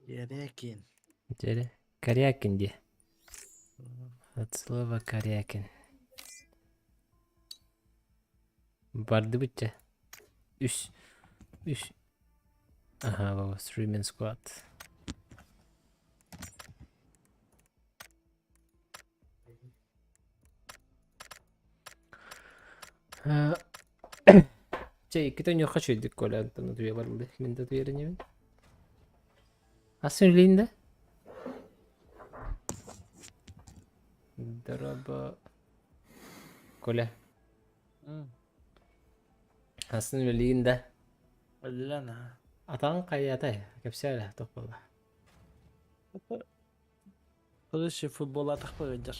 Корякин. Дьэ, Корякин дии. От слова Корякин. Бардыбыт дьэ. Үс. Үс. Ага, three man squad. Чэ, иккитэ өнүөххэ үчүгэйдик Коля онтон утуйа барыллыы. Мин да утуйар инибин. Ас үлэлиин да? Дорообо. Коля. Асын үлэлиин да? Үлэлээн аа. Атаҕыҥ хайатай? Кэпсээ эрэ, туох буолла? Короче, футболлаатахпа ыалдьар.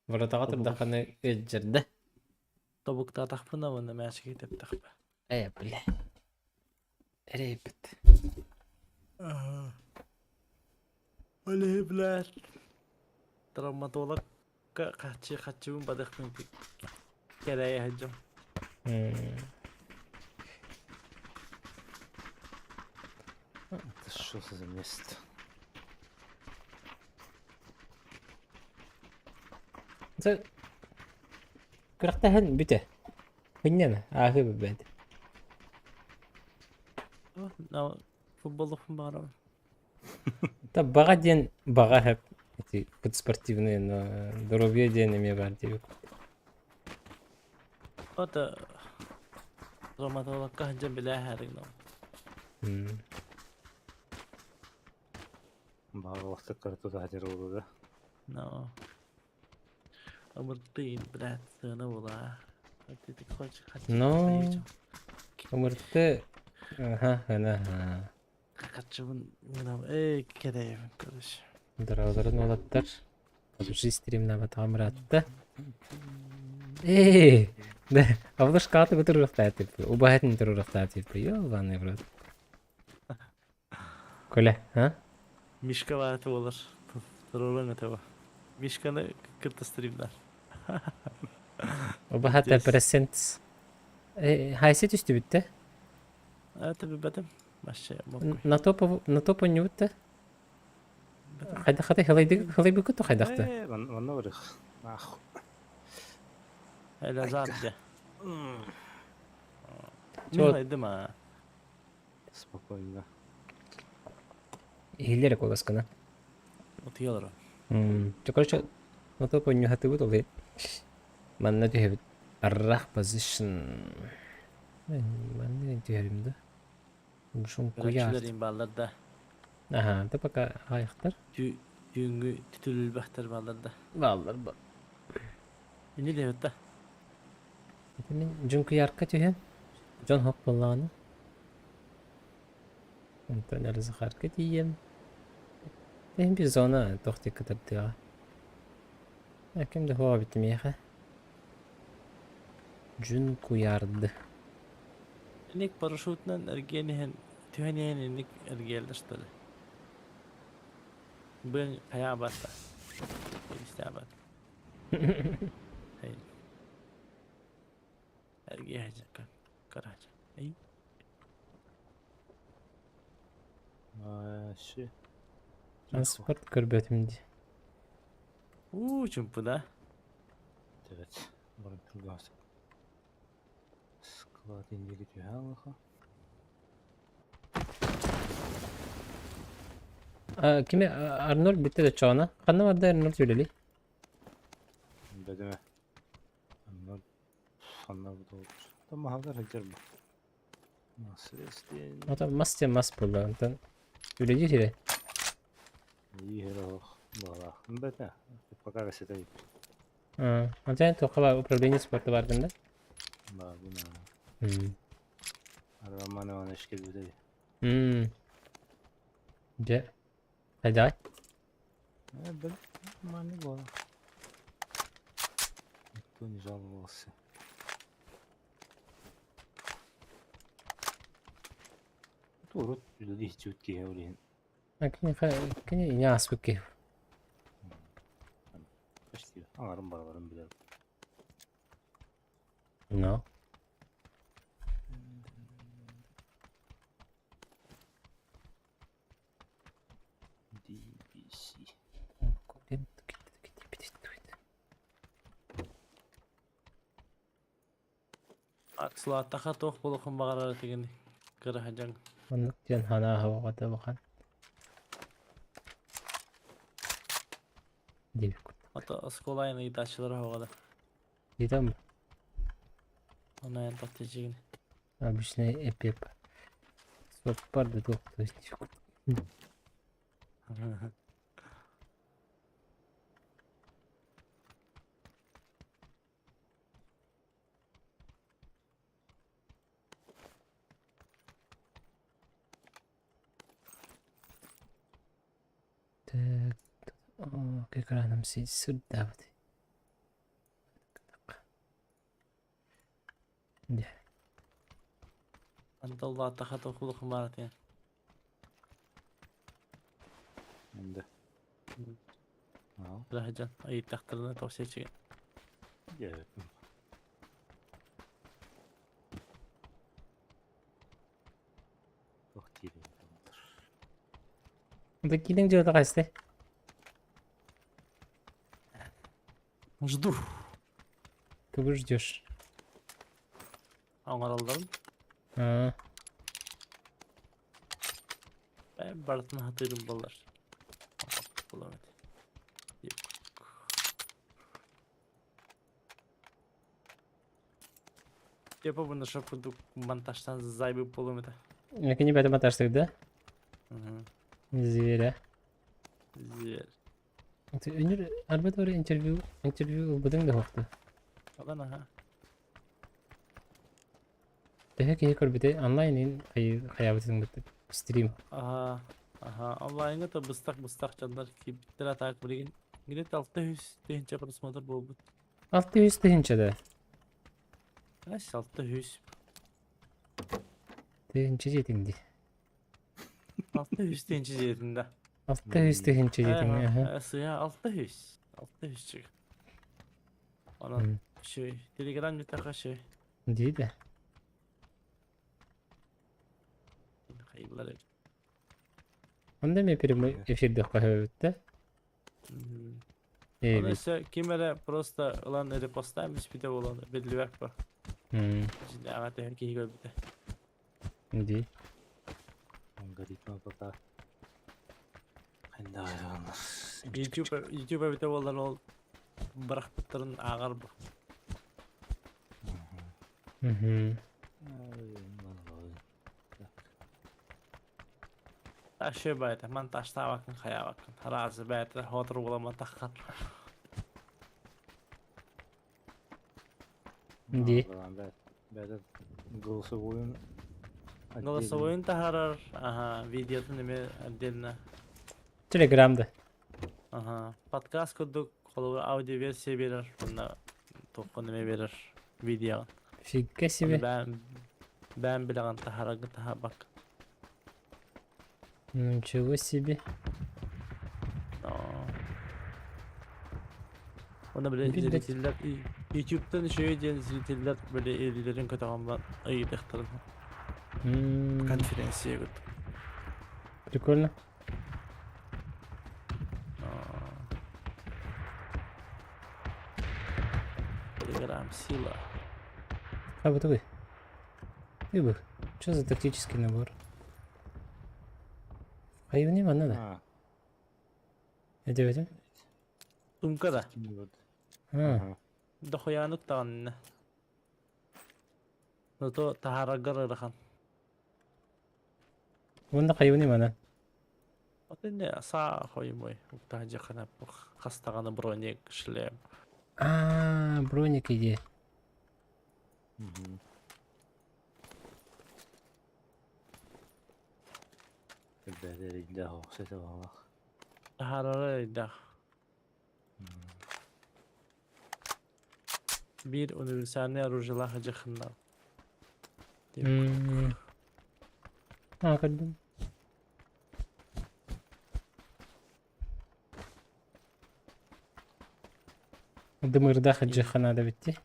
Воротаҕа Тобугум. турдаххына ыалдьар да? Тобуктаатахпына уонна мээчиги тэптэхпэ. Ээ, бля. Эрэйбит. Ол иһи блядь. Травматологка хаччы хаччыбын бадыахпын кэрэйэ сылдьам. Это что за место? Күрэхтэһэн бүтэ. Хынньана, ааһыы бэбэт. Футболлуохпун баҕарабын. Та баҕа диэн баҕа хэп эти спортивные, но здоровье диэн эмиэ баар диэбит. Это травматологка сылдьан билээһээрин Баҕалаахтык тута сатыр буолуо No. Ымыртыын, блядь, сыана буолаа. Ну, ымырты, аха, ана, Хаччыбын эй кэрэйэбин короче. Дорогаларын уолаттар, PUBG стримнаабатаҕым ыраатта. Эй, да, обложкаҕа тугу туруохтаах типа, убаһатын туруохтаах типа, ёбаный в рот. Коля, а? Мишка баата буолар. Туруоран этэ Мишканы кытта стримнар. Убаһата процент. Хайсы түстүбүттэ? Это билбэтим. Вообще На топ на топ онньубут Хайдахата хылайбыккыт хайдахта? Манна барых. Нахуй. Элазар дьэ. Мин хайдым аа. Спокойно. Иһиллэр куоласкына. Утуйалара. Чэ, короче, на топ онньуһатыбыт ол Манна түһэбит. Аррах position. Манна түһэрим да. Шуҥкуйаар. Көрөөччүлэр бааллар да. Аха, да пока аҕайахтар. Түүҥҥү түтүлүлбэхтэр бааллар да. Бааллар ба. Инни диэбит да. Это мин дьуҥкуйаарка түһэн, дьон хоп буоллаҕына. Онтон Эльзахарка тиийэн, иһин bir зона туох диэки кытардыаҕа. Ким да суох эбит миэхэ. Дьүн куйаарды. Инник парашютунан эргийэн иһэн, түһэн иһэн инник эргийэллэр что ли? Быаҥ хайаабат да. Истээбат. Хей. Эргийэ сылдьар короче. Эй. Вообще. Транспорт көрбөтүм дии. Уу, чумпу да? Evet. Баран тургас. Склад индиги түһэ Кими Арнольд бүттэ да чоҕуна? Ханна барда Арнольд үлэлий? Бөдөмө. Арнольд ханна бу Там маһалар сылдьар бу. Наследствен. Ата мас диэн мас буолла онтон үлэлиир сирэ. Иһэр оһох баҕалаах. Бэтэ. Пока кэсэтэй. Онтон туохха баар управление спорта бааргын да? Баарбын Роман Иванович кэлбитэ. Дьэ. Хайдаҕай? Бэл маннык буолар. Никто не жаловался. Урут үлэлиир киһи ол иһин. Кини ийэ ааспыт киһи. Почти аҥарын барыларын билэр. No. Сылааттаха туох буолуохун баҕарар этигин кыраһадьаҥ. Оннук диэн санаа оҕото улахан диэбит курдук. Ото оскуола айан ыйытааччылар оһоҕо да. Ыйытам Ону айан тохтожигин. Обычный эпеп. Суоппар да туох то есть. Так, о, как рано сюда вот. Дьэ. Антон улааттаха туох баар этэ. Инде. Раһдьан ыйыттахтарына тоқсечигэ. Туох диирин Да киинең дьыалата хайсты? Жду. Тугу ждешь? Оҥороллорун. Аа. Барытын хатыырым буоллар. Буолар этэ. Типа бу наша курдук монтажтан зайбы буолуом этэ. Кини бэйэтэ монтажтыыр да? Зверя. Зверь. Үнүр арбат бары интервью интервью ылбытыҥ да суохту. Алан аха. Төһө киһи көрбүтэй онлайн ин хайаабытын бытты стрим. Аха, аха, онлайнга да быстах-быстах дьоннор киирбиттэр атаак билигин где-то 600 тыһыынча просмотр буолбут. 600 тыһыынча да? Ас 600. Тыһыынча диэтиҥ дии. 600 тыһыынча диэтим да. 600 тыһыынча диэтиҥ, аха. Сыа 600. 600 чыга. Онон үчүгэй. Телеграм бүттэххэ үчүгэй. Дии да. Хайылар эбит. Онда эмиэ прямой эфирдэх көһөбүт да. Оны өссө ким эрэ просто ылан репостаан биспитэ буолан биллибэт ба. Дьиҥнээҕэ төһө киһи көрбүтэ. Дии. Алгоритм пока YouTube YouTube эбитэ буоллар ол бырахпыттарын ааҕар бу. Ашы бэйэтэ монтажтаабаккын хайаабаккын араазы бэйэтэ хоотур буоламматаххын. Дии. Бэйэтэ голосовойун Голосовойун таһаарар, аха, видеотун эмиэ отдельно. Телеграм да. Аха, подкаст курдук холобур аудиоверсия биэрэр уонна туоххун эмиэ биэрэр видеоҕын. Фига себе. Бэйэм бэйэм билэҕин таһаараргын таһаарбаккын. Ничего себе. Уонна били зрителлэр Ютубтан үчүгэй диэн зрителлэр били илиилэрин көтөҕөн баран ыйытыахтарын конференция курдук. Прикольно. Телеграм сила. А вот вы. Ты бы. Что за тактический набор? Хайвани манна да. Эдебетим. Сумка да. А. Дохуянык даҕаны. Зато таһаараргар ыарахан. Уонна хайвани манна. Вот инде саа хоймой. Уктаһа хас даҕаны броник, шлем. А, броник иди. Таһаарара эрэйдээх. Биир универсальнай оружиелаах дьахыннаах. А, көрдүм. Дымырдаах дьаханаада битти.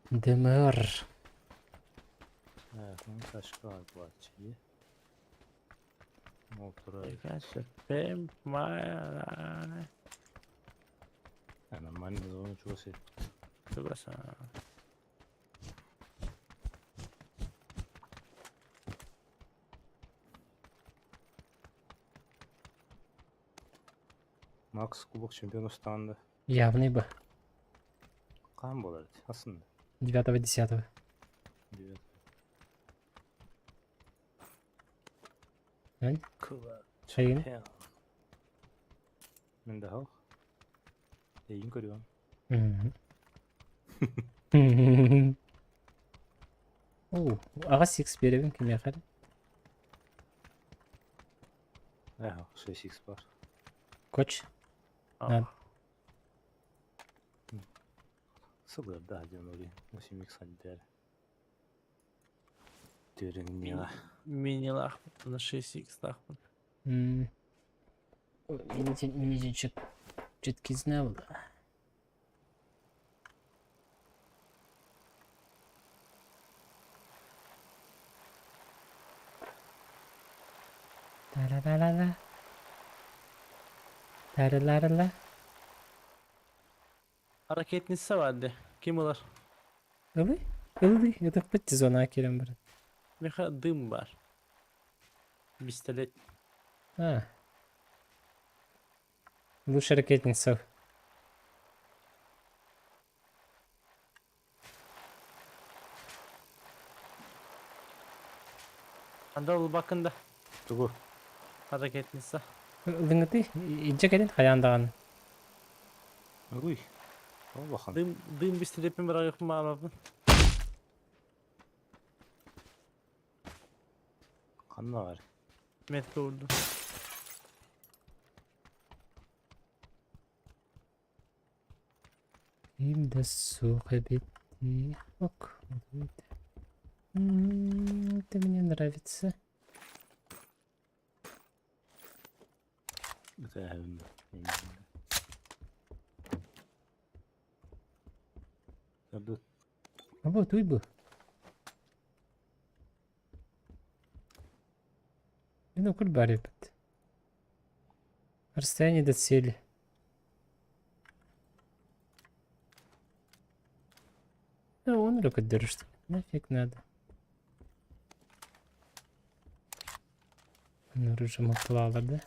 Дымыр. Ол турар. Pimp my ride. Нормально зона чугас Чугас. Макс Кубок чемпионов станды. Явный бы. Хаһан буолар эти? Ассында. 9-10. Девять. Эн? Кубок Шайын? чемпион. Мен да хох. Эйин көрүөм. Оо, аҕас икс биэрэбин кимиэхэ эрэ. Ээ, 6x бар. Коч. Надо. Сылыардаах диэн ори 8x хаддэр. Түөрүҥньэҕэ. Мини-лаахпыт, 6x-лаахпын. Мини четкий знал. Та-ра-ра-ра-ра. Та-ра-ла-ра-ла. Ракетница бар дии. Ким ылар? Ылый? Ылый, ытыкпыт зона киирэн баран. Миэхэ дым бар. Пистолет. А. Лучше ракетница. Анда ылбаккын да. Тугу? Ракетница. Ылыҥытый, илдьэ кэлин хайаан даҕаны. Ылый. Улахан. Дым, дым пистолеппин быраҕыахпын баҕарбаппын. Ханна бар? Метка уурдум. Им да суох эбит дии. Ок, Это мне нравится. Ытааһын. Сардыт. А вот уйбу. Ну, кульбари эбит. Расстояние до цели. Ну, он руку держит. Нафиг надо. Ну, рыжа да?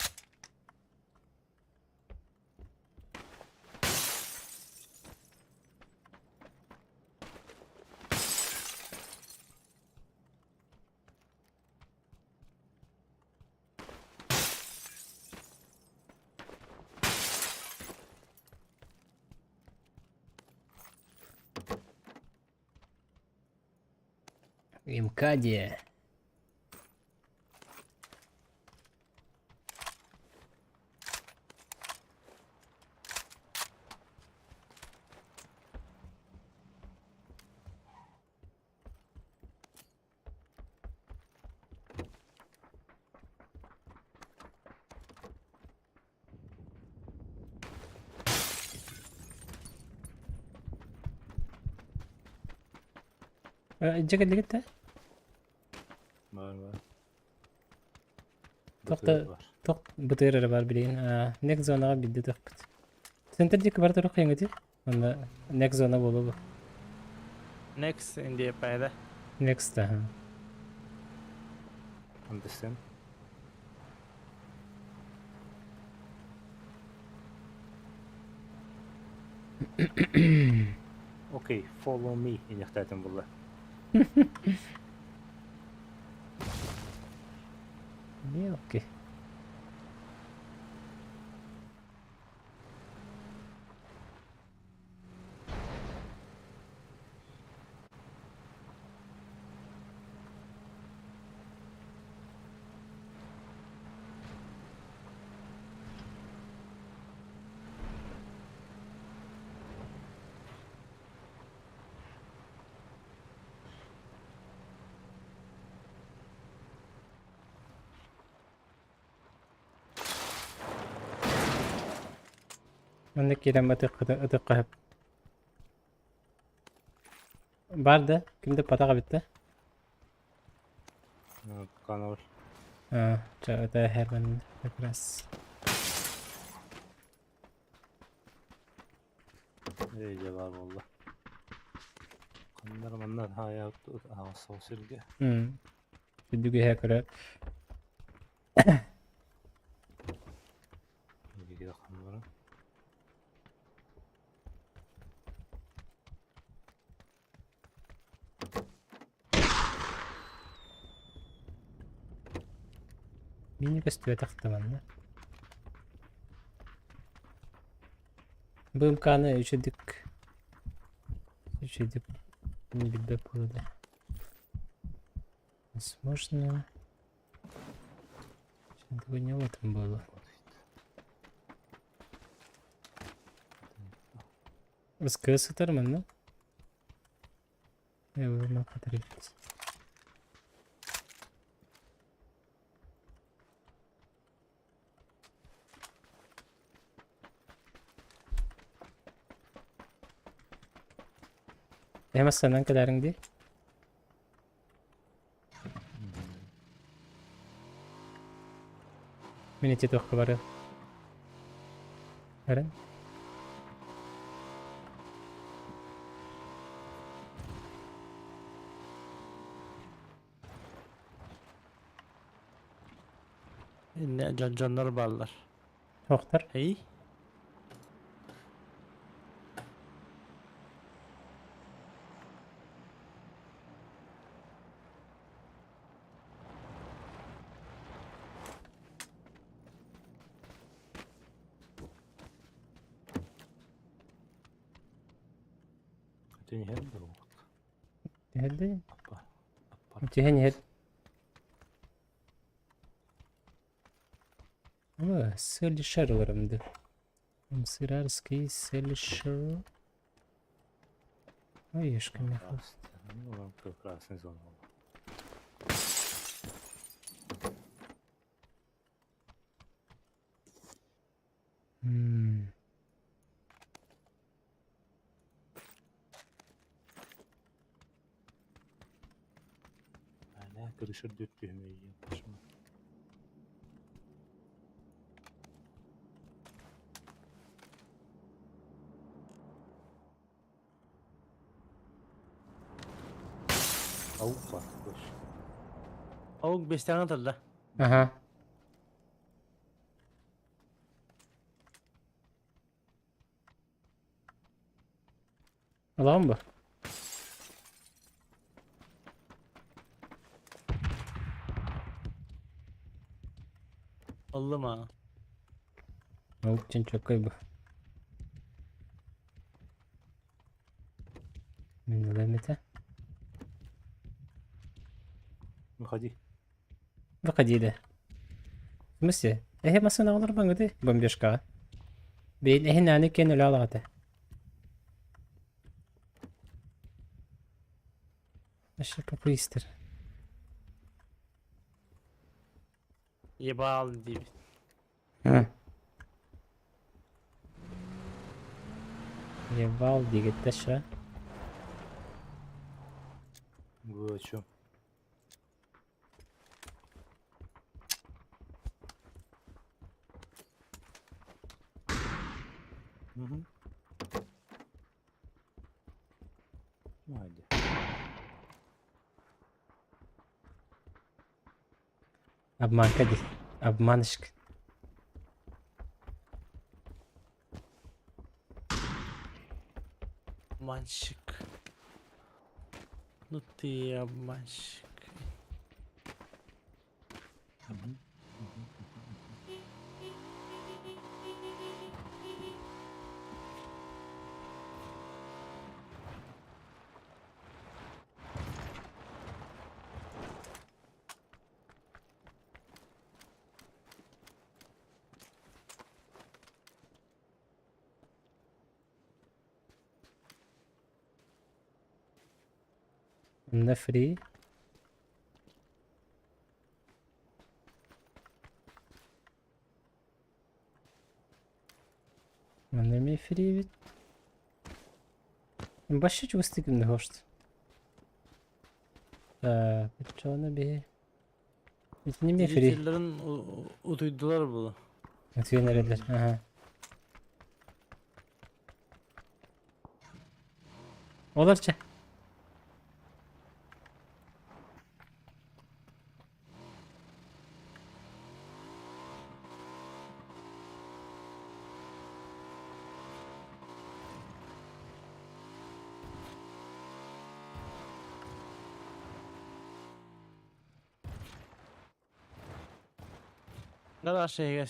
МКД. Дьэ кэллигит да? Бар бар. Тохта бар. тох бытыр эрэ бар билигин. Next зонаҕа билди тохпут. Центр диэки бара туруох хайыҥытый? Онно next зона буолуо бу. Next India пайда. Next аха. Understand? Окей, follow me инехтаатым булла. Мелкий. Манна киирэн ытыахха сөп. Баар да, ким да патаҕа эбит да? Канал. А, чэ, это Херман как раз. Ээ дьэ баар буолла. Ханна эрэ манна аһаҕас соҕус сиргэ. Үрдүк үөһэ көрөөт. Биһиги ханна Мини көстүбэтэх да манна. БМК-ны үчүгдүк үчүгдүк билбэт буолуо да. Возможно, не там было. Ыскыы сытар манна. Эһэм астанан кэлээриҥ дии. Мин ити туохха барыам. Баран. Инне дьон дьоннор бааллар. Туохтар? Эй? Түһэн иһэр дуо? Түһэрдэ. Аппа. Аппа. Түһэн иһэр. О, Селишер ыларым дуу. Сырарский Селишер. Ой, ешка меха. Красный зона. Көрүшөр дүр түһүмэйи. Аук бар. Аук бестяҥа тылла. Ага. Ылаҕын бу? Ыллым аа. Ол диэн чөкөй бу. Мин ылыам этэ. Выходи. Выходи да. В смысле? Эһи массыына олорбоҥҥутуй бомбежкаҕа? Бэйин эһин ааны киэн өлө алаҕата. Вообще попуистер. Ебал диибит. Ебал диэбиттэр ша. Вы о чем? Угу. Ну, haydi. Обманка дии. Обманщик. Обманщик. Ну ты обманщик. Угу. Онно free. Манна эмиэ free эбит. Башы чугастык гынна хост. Так, оччоҕуна биһи. Итини эмиэ фри. Дирижерларын утуйдулар булу. Утуйан эрэллэр. Аха. Олор чэ. Дальше я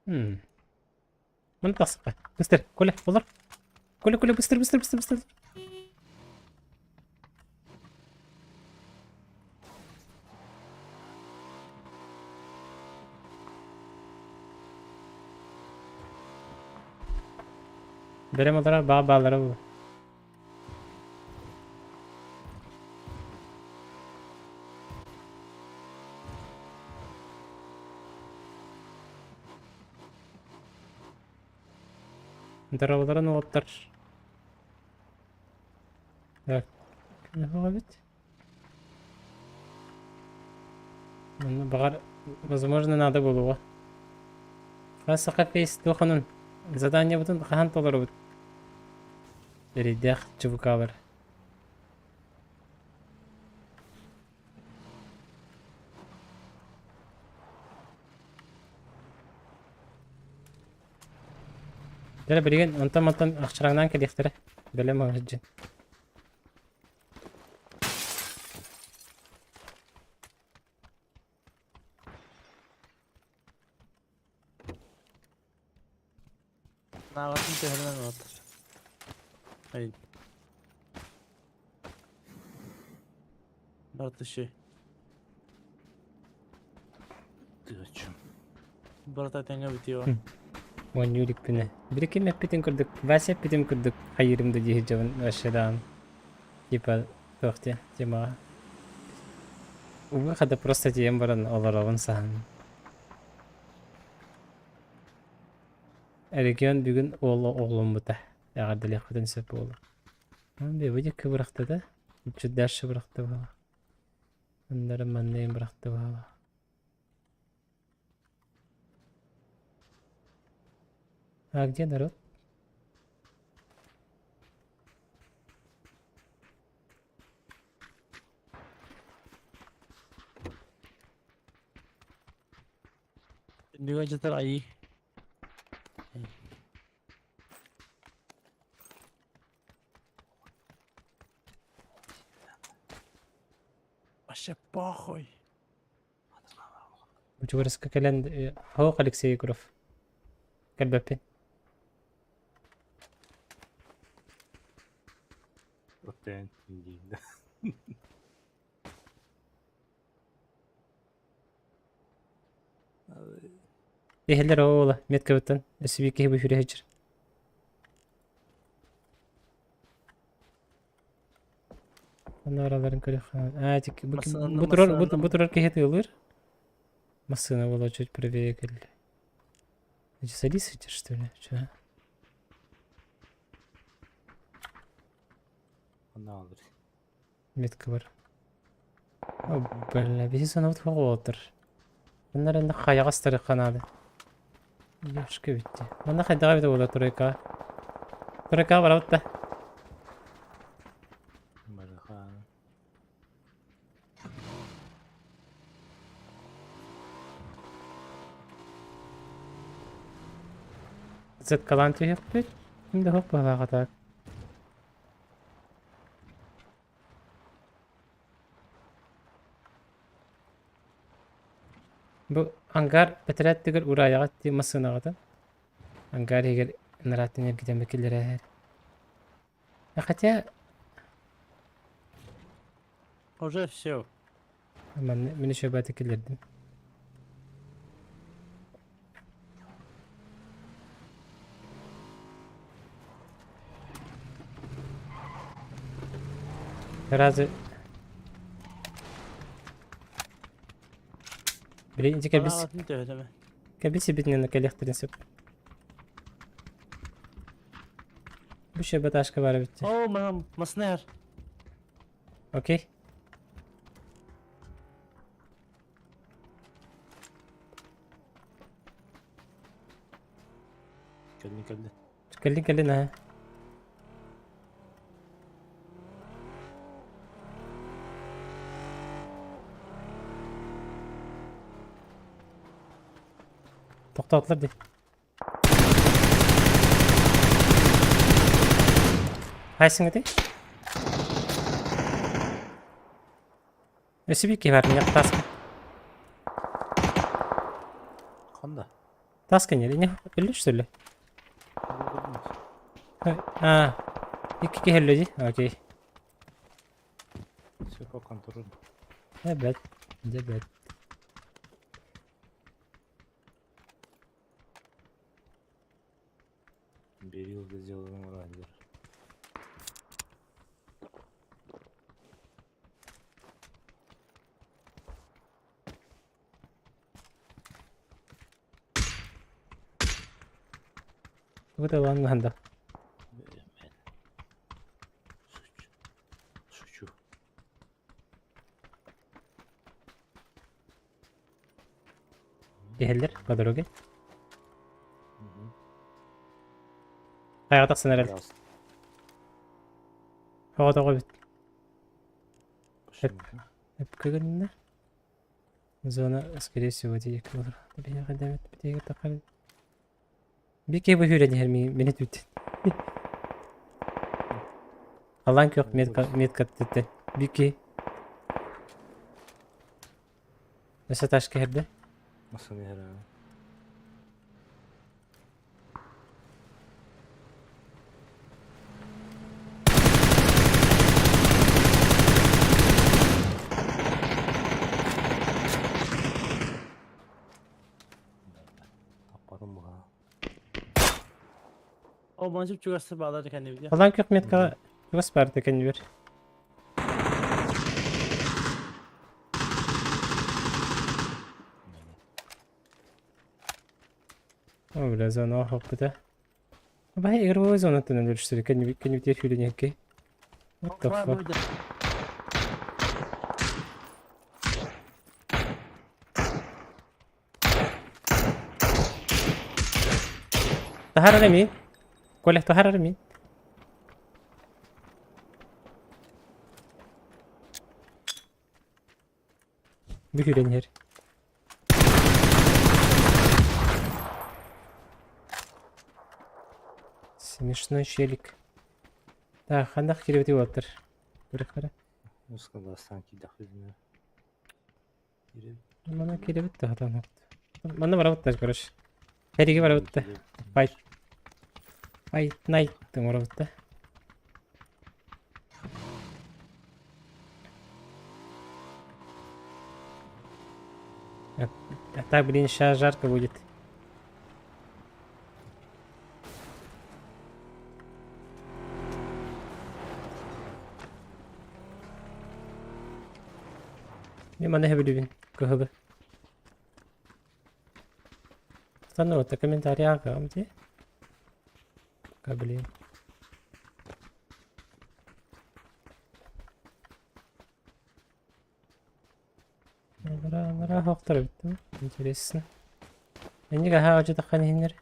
Маны тахсыппа. Быстыр, Коля, олор. Коля, Коля, быстыр, быстыр, быстыр, быстыр. Бэлэм олорор баа баалара бу. Дорогаларын уолаттар. Так, эбит. Манна баҕар, возможно, надо буолуоҕа. Хас саха фейс туоханын заданиебытын хаһан толоробут? Эрэйдээх чубукалар. Дьэ билигин онтон-мантан ахчараҥнаан кэлиэхтэрэ. Бэлэм сылдьын. Нааҕатын төһөнөн от. Ай. Братышы. Тыачым. Барыта тэҥэ бүтүө. Оонньуу иликпинэ. Били ким эппитин курдук, Вася эппитин курдук хайыырым да дии сылдьабын вообще даҕаны. Типа туох диэ темаҕа. Выхода просто тиийэн баран олоробун саһан. Регион бүгүн уола оҕоломмута. Эҕэрдэлиэхпитин сөп буолуо. Бу диэки бырахта да? Чуть дальше бырахта буолла. Аннары манна бырахта буолла. А где народ? Түннүгү дьатар айыы. Вообще похуй. Бучугураска кэлэн Хоох Алексей Егоров. Кэлбэппин. Оттен диин. Иһэллэр ола меткабыттан өссө биир киһи бу сүүрэ сылдьар. Онно араларын көрүөххэ. Аа, тик бу Массыынаны, бу турар бу, массыынаны. бу турар киһи тыылыыр. Массыына буола чуть правее кэллэ. Эти садись сидишь, что ли? Чё? Онно алыр. Метка бар. О, бля, биһи санабыт хоҕуотар. Манна эрэ хайаҕас тарыхха наада. Ёшка бүттэ. Манна хайдаҕа эбитэ буолла тройкаҕа. Тройкаҕа барабыт да. Барыха. Зеткалаан түһүөхпүт. Ким да суох быһалаах так. Бу ангар бэтэрээттигэр ураайаҕыт дии массыынаҕытын. Ангар иһигэр ынарааттан эргитэн киллэрээһэр. Хотя Уже все. Манна мин еще баты киллэрдим. Разве... Билин ити кэлбис Араҕатын төһөтөмө. кэлбис сибитинэн кэлиэхтэрин сөп. Бу шөбө ташка бар эбит. О, мам, маснер. Окей. Кэллин кэллин. Кэллин кэллин аа. Тохтоотулар дии. Хайсың этэй? Өссө биир киһи баар миэхэ таска. Ханна? Таска не, не өллө что ли? А, икки киһи өллө дии. Окей. Все по контролю. Эбэт, дебэт. Берил сделаем рандер. Тугу да ылан да. Шучу. Иһэллэр по дороге. Хайаҕа тахсан эрэл. Тоҕо тоҕо эбит. Эпкэ гынна. Зона, скорее всего, диэки болар. Биһиэхэ дэбит битиэгэ тахар. Бике бу хүрэн иһэр мини түт. Алан күөх метка метка түттэ. Бике. Өсө таш кэһэрдэ. Масын иһэр Таппатым быһа. О, манчып чугас баалар кэннибит. Алан күөх меткаҕа чугас баарда кэннибэр. О, бля, зона хоппута. Бай, игровой зонаттан өлөрүстэр кэннибитигэр сүүрэн What the fuck? Таһаарар эмиин. Коля, таһаарар эмиин. Бүкүрэн иһэр. Смешной челик. Так, ханнах кирибити уолаттар. Көрөхтөрө. Ускаластан киирдэхпитинэ. Манна кирибит да хатан. Манна барабыттар, короче. Эриги барабытта. Fight. Fight night барабытта. А так, блин, сейчас жарко будет. Мен маны сөбүлүүбүн кыһылы. Стану комментарий ааҕыам дии. Пока, блин. Алара охтор эбит Интересно. Эник аһаа одьутаххан иһиннэр.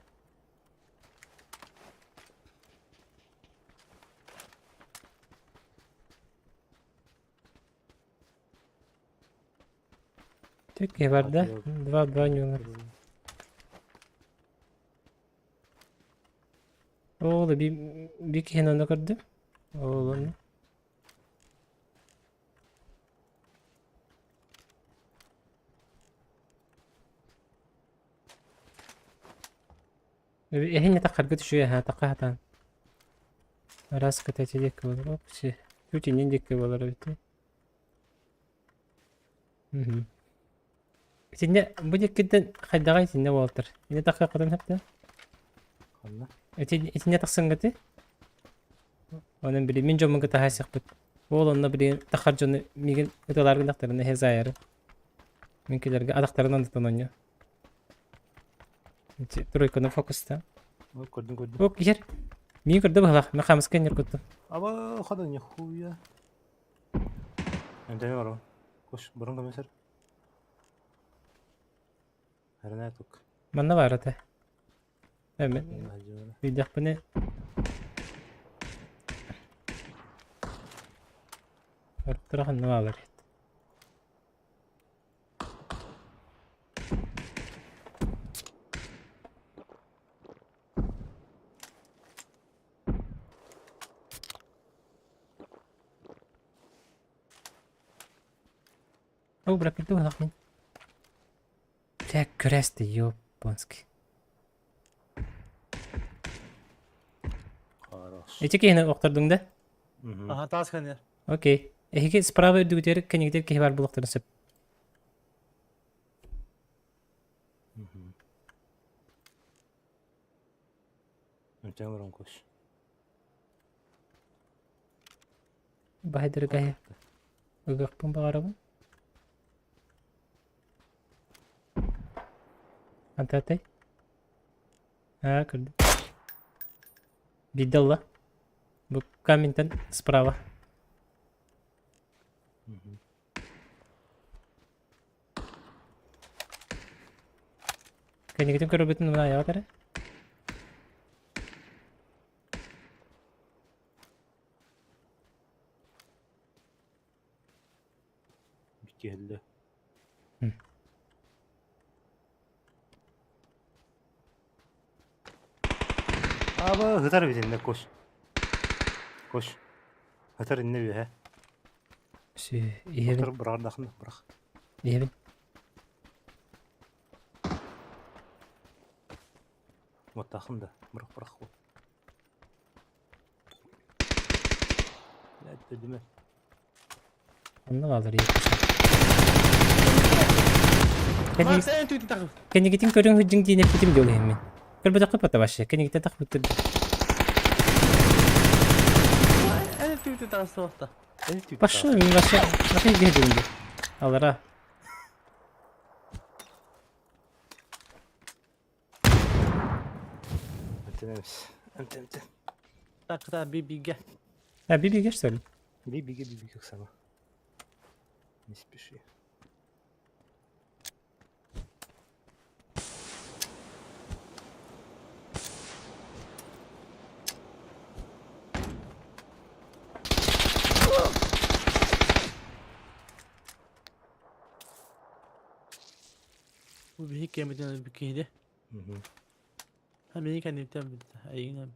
Түк бар да? Два-два нюнар. Ол би би киһини онно көрдүм. Ол онно. Эһин таххарга түшүө ха тахха хатаан. Раз катайте диэки буолар. Оп, Чуть иннин диэки буолар эбит. Мгм. Итиннэ бу диэкиттэн хайдаҕай итиннэ буолтар. Ини тахха хотон сөптө. Ханна? Итиннэ тахсыҥҥыты. Онон били мин дьоммун кытта хаайсахпыт. Ол онно били тахар дьону мигин ыталаар гынахтарына хезаяры. Мин килерге атахтарынан тутан оонньуу. Ити тройканы фокуста. Ой, көрдүм, көрдүм. Ок, иһэр. Миин көрдө быһалаах. Мен хаамыска иннир куттум. Аба, хада нихуя. Энтэми барабын. Кош, бұрын көмесер. Әріне тук. Манна баар этэ. Эми видяхпыны Ортора ханна баалар О, бля, приду нахуй. Бля, крест, ёпонский. Хорош. Эти киһини охтордуҥ да? Аха, таас кэннер. Окей. Эһиги справа үрдүгүтүгэр кэннигитигэр киһи баар буолуохтарын сөп. Ынтен баран кош. Баһайдырга ыгыахпын баҕарабын. Антатай. Аа, көрдүм. Биирдэ ылла. Бу каментан справа. Кэннигитин көрөрбүтүн мына айаҕа эрэ. Киһиллэ. Аба ытар эбит иннэ кош. Кош. Ытар иннэ үөһэ. Иһэбин. Ытар быраҕардахын бырах. Иһэбин. Уоттаахын да бырах бырах. Блядь, Онно баалар Кэннигитин көрүҥ сылдьыҥ диэн эппитим дьол иһиммин. Көрбөтөххө пата вообще. Кэннигитэ тахпыттыр. Пошел, мен вообще вообще дедим. Алара. Эмтэн Так, да, би-бигэ. А, би-бигэ, что ли? Би-бигэ, би-бигэ, Оксана. Не спеши. Бу биһи кэмитин өлбүт киһи Ha мени кэнниттэн бүттэ. Эйигин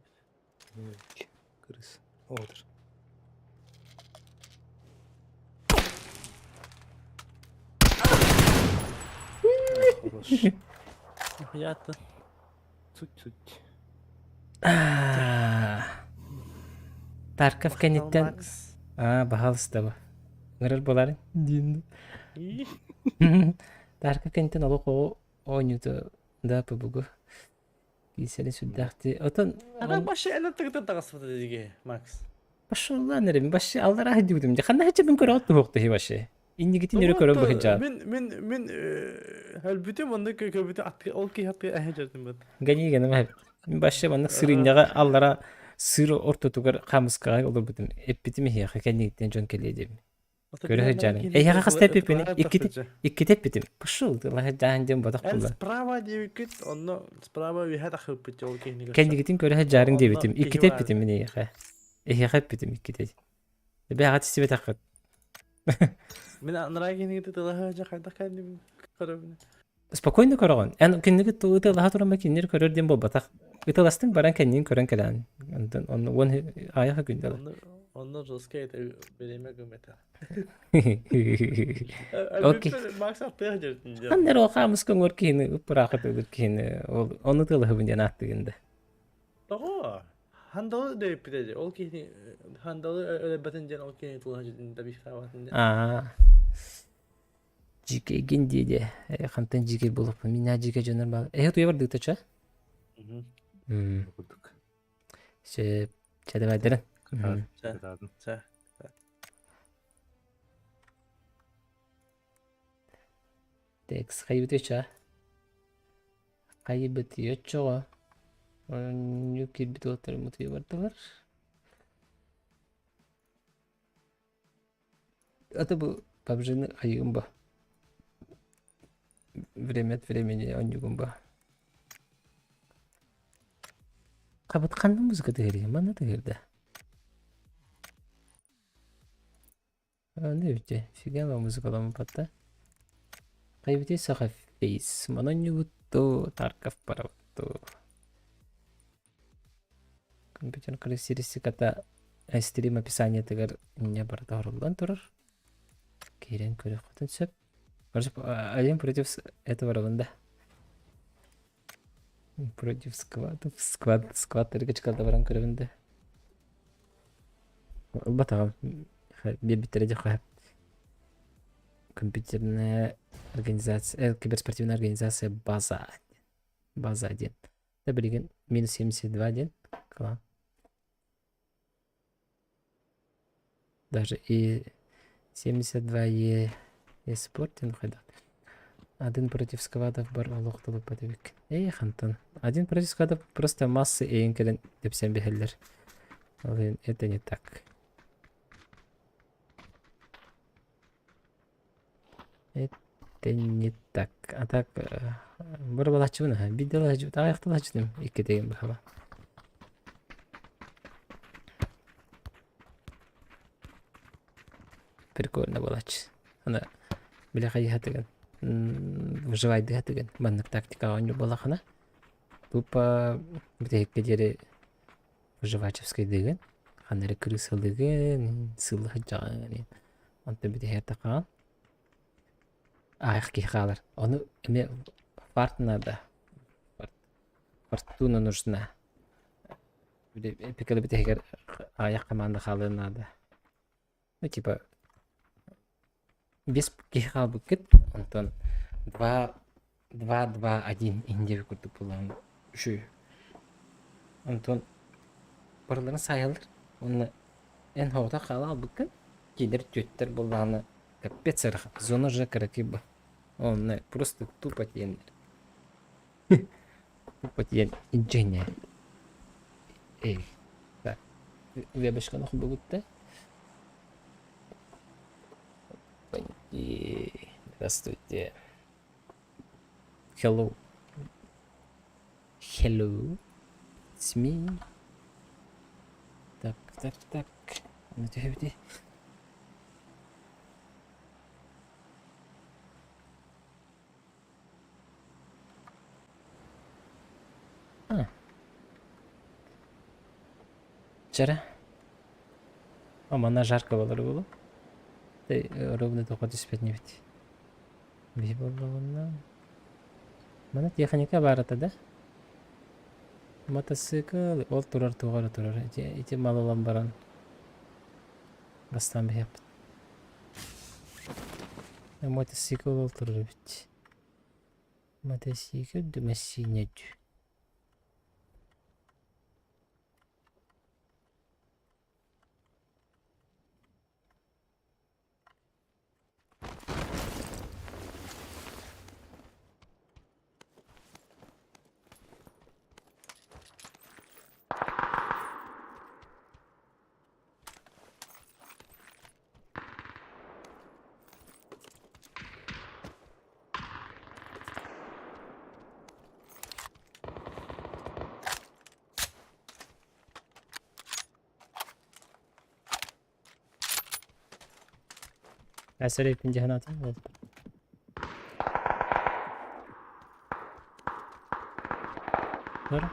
өлбүт. Кырыс. Отыр. Хорош. Яттын. Цуть-цуть. Тарков кэнниттэн Аа, баһаалыста бу. Ыҥырар буолаарыҥ диэн. Тарков кэнниттэн олох оҕо оонньуута да ПБГ киисэри сүрдээхти. Отон Ана башы эн тыгытан таҕыспыта диги, Макс. Пошел эрим башы аллара сылдьыбытым дьэ ханна сылдьабын көрө туһуохтаһы башы. Иннигитин өрө көрөн быһыдьаат. Мин мин мин өлбүтүм онно көбүтү атты ол киһи атты эһэ дьэрдим быт. Гани генем Мин башы маннык сырынньаҕа аллара сыр ортотугар хаамыскаҕа олорбутум. Эппитим эһиэхэ кэннигиттэн дьон кэлиэ диэбин. Көрө сылдьаарын. Эһиэхэ хаста эппиппин икките икките эппитим. Пошел ты лаһыдьаан диэн бодох Эн буолла. справа диэбиккит, онно справа үһэ тахыппыт ол киһини көрсө. Кэннигитин көрө сылдьаарыҥ диэбитим. Онно киһи Икките баар. эппитим мин эһиэхэ. Эһиэхэ эппитим икките. Бэҕэт истибэтэххит. Мин анараа киһини тылаһа дьэ хайдах кэннибин көрөбүн. Спокойно көрөҕүн. Эн киниги ытыалаһа туран ба кинилэр көрөр диэн буолбатах. Ытыаластыҥ баран кэннин көрөн кэлээн. Онтон онно уон аайаха күндэл. Онно онно жестко это бириэмэ гыммета. Окей. Макс аттыах дьэртин Ханнер ол хаамыс көҥөр киһини ыппыраахыт ылыр киһини ол ону тылыһыбын диэн ааттыгын да. Тоҕо? Хандалы дөйүппүтэ ол киһини хандалы өлөрбөтүн диэн ол киһини тулаһа дьүтүн да бихтаабатын диэн. Аа. Дьиикэйгин дии диэ. Э, хантан дьиикэй буолуохпун? Мин дьиикэй дьоннор баар. Эһэ туйа бардыыта чэ? Мм. Курдук. Сөп. Чэ давайдарын. Чэ. チェ. Текс хайбыт Хайбыт оччоҕо оонньуу киирбит уолаттар мутуйа бардылар. А то бу PUBG-ны хайыгын ба? Время от времени оонньуугун ба? Хабыт ханна музыка тыһырыйа? Манна тыһырда. Не бите, фига музыкаламмыппат Хайбити саха фейс. Манан ньубутту, Тарков барабытту. Компьютер характеристиката стрим описаниетыгар инньэ барыта оһоруллан турар. Киирэн көрүөххүтүн сөп. Один против этого барабын да. Против сквадов. Сквад, сквадтарга чыкалда баран көрөбүн да. Ылбатаҕым. Биэрбиттэрэ дьэ Компьютерная организация, киберспортивная организация «База». База 1. Да билигин минус 72 диэн клан. Даже и 72 е спорт диэн хайдах. Один против сквадов бар олох тулуппат эбиккин. Эй, хантан. Один против сквадов просто массы эйин кэлэн тэпсэн биһэллэр. Ол иһин это не так. Это не так. А так бырбалаччыбын аха. Биирдэ лаһдьыбыт, аҕыйахта лаһдьытым иккитигин быһаба. Прикольно буолааччы. Аны били хайыһатыгын выживайдыһатыгын маннык тактикаҕа оонньуур буоллаххына тупо бүтэһиккэ диэри выживачевскайдыыгын ханна эрэ крысалыыгын сыылла сылдьаҕын онтон бүтэһигэр таххаҕын аҕыйах киһи хаалар ону эмиэ фарт надо фортуна нужна Эпикэлэ бүтэһигэр аҕыйах команда хаалыан наада. Ну, типа, биэс киһи хаалбыккыт, онтон два, два, два, один индия курдук буолан үчүгэй. Онтон барыларын саайаллар уонна эн соҕотох хаала хаалбыккын, кинилэр түөттэр буоллаҕына капец ыарахан, зона же кыракый бу. Онно просто тупо тиийэннэр. Тупо тиийэн инженер. Эй, так, вебочканы холбобутта. Здравствуйте. Hello. Hello. It's me. Так, так, так. Аны түһэбитий? А. Вчера. О, манна жарко буолар буолуо. Ровно тоҕо түспэт инибит. Биһи буоллаҕына. Маны техника баар этэ да? Мотоцикл ол турар туох эрэ турар. Ити, ити мал ылан баран бастаан биһиэхпит. Мотоцикл ол турар эбит. Мотоцикл ду массыына дуу. Әсәреппин дьаһанаатын буолта. Бар.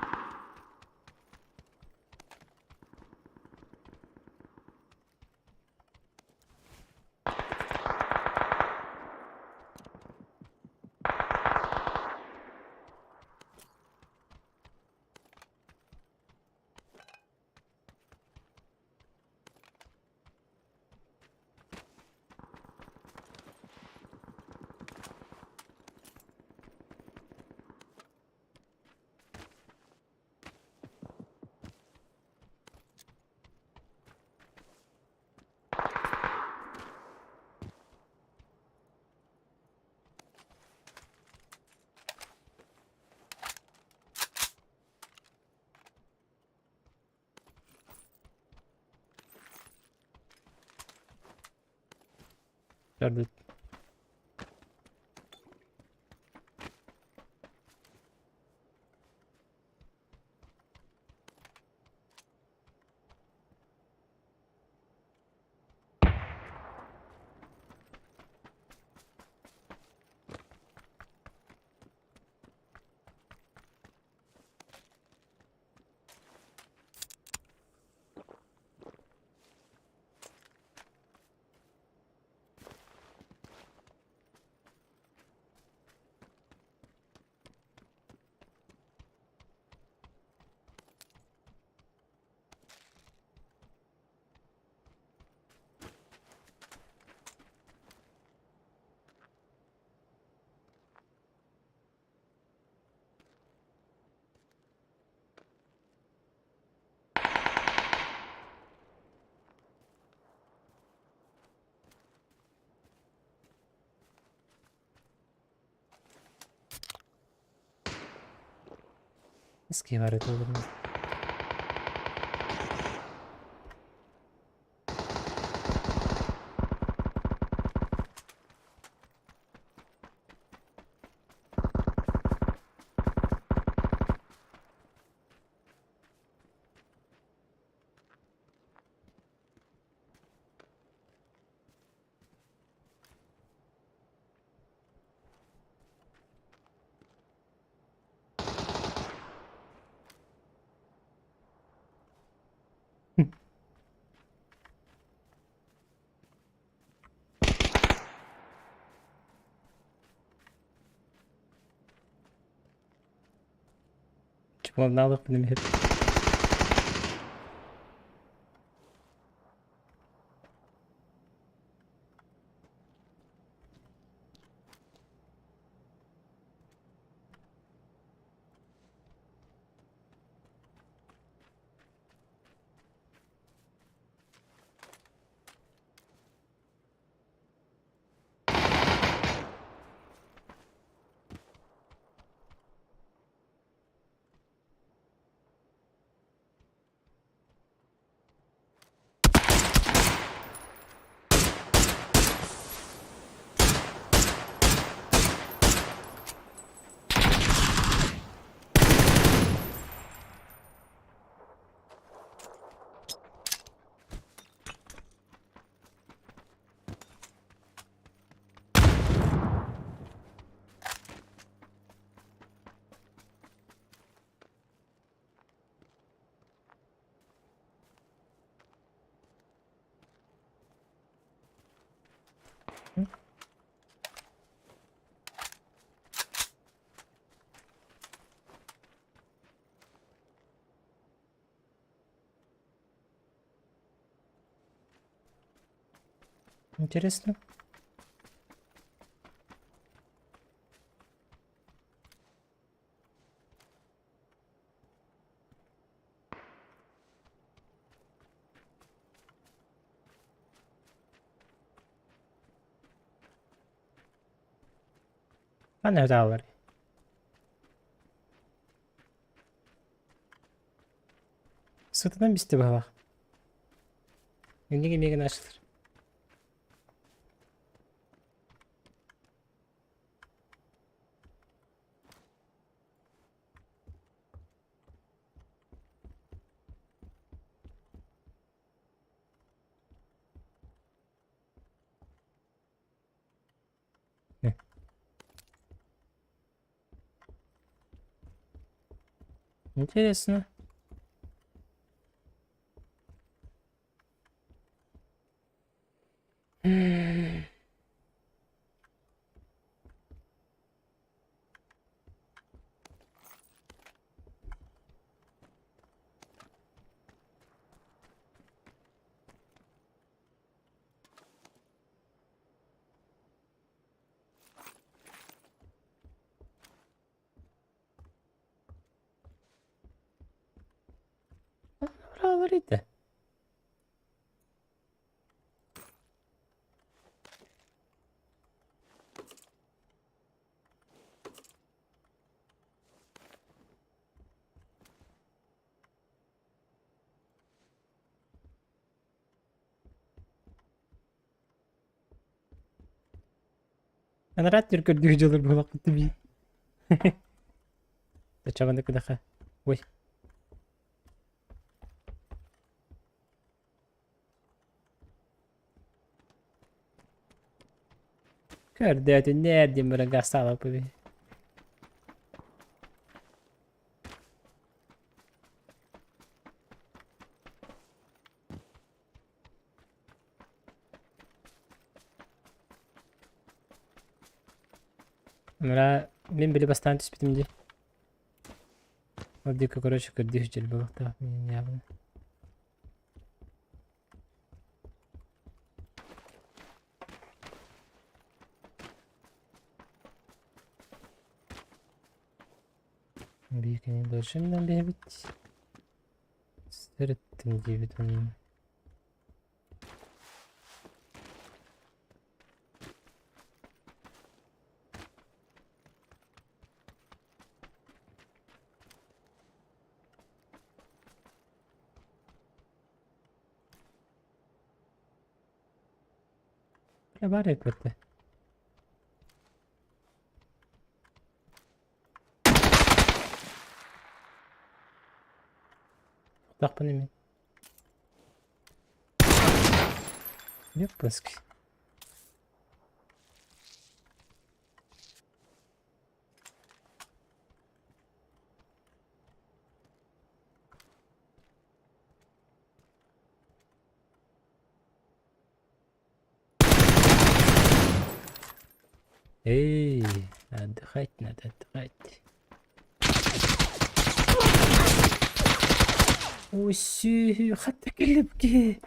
С киһи баар этэ олорон. Чуманнаалык иһит. Интересно. Ханна ытааллар? Сытынан бисте быһалаах. Инники миигин ачтыр. Интересно. Говорите. Анараа түркөрдүү дьылыр буолахпыт бии. Чабаны кыдаха. Ой. Көрдөөтүннэр диэн баран гастаалаппы бии. Мара мин били бастаан түспүтүм дии. Ол диэки короче көрдүү сылдьар буолуохтаах мин явно. Биир кини дольше биһэбит. Сырыттым диэбит онно. Баар эбит Тахпын эмиэ. Японский. Эй, отдыхать надо, отдыхать. Ой, хатта килипки.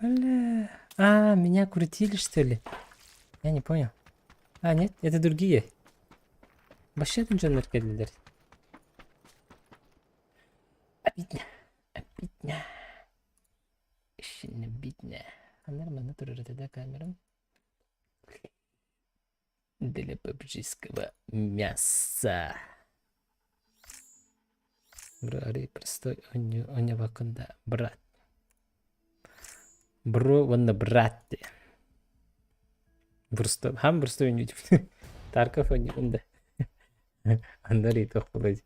Бля. А, меня крутили, что ли? Я не понял. А, нет, это другие. Вообще дьоннор кэллилэр. Обидно. Обидно. Очень обидно. А нормально турар этэ да камерам? Для пабжийского мяса. Бро, простой онньобоккун да, брат. Бро уонна брат диэн. Просто хам простой оонньуу Тарков оонньуубун да. Онно ыйытыах буолуо дии.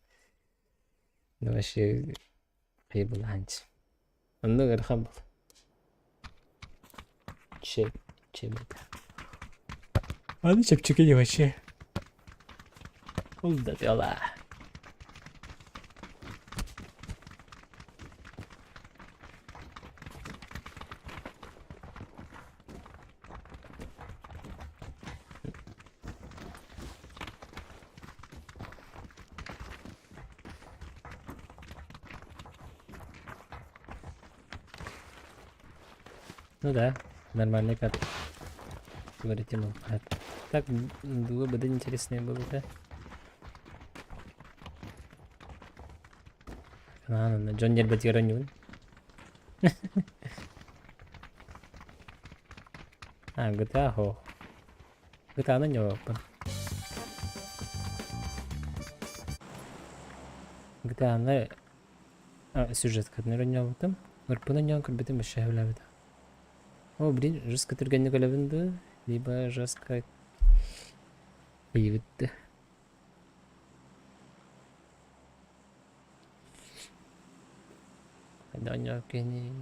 Ну вообще хайбылаанчы. Онно ыарахан буолуо. Чем, чем это? Аны чэпчэки не вообще. Ол да дела. Ну да, нормальный кат. Говорит ему. Так было бы да интереснее было, да? Ана, дьон нербэтигэр оонньуубун. А, GTA хоох. GTA-ны оонньообоппун. GTA-ны сюжеткатын оонньообутум. Ырпын оонньоон көрбүтүм вообще сөбүлээбэтэх. О, блин, жестко түргэнник өлөбүн дуу, либо жестко ыйыбыт да. Хайда оонньоох киһини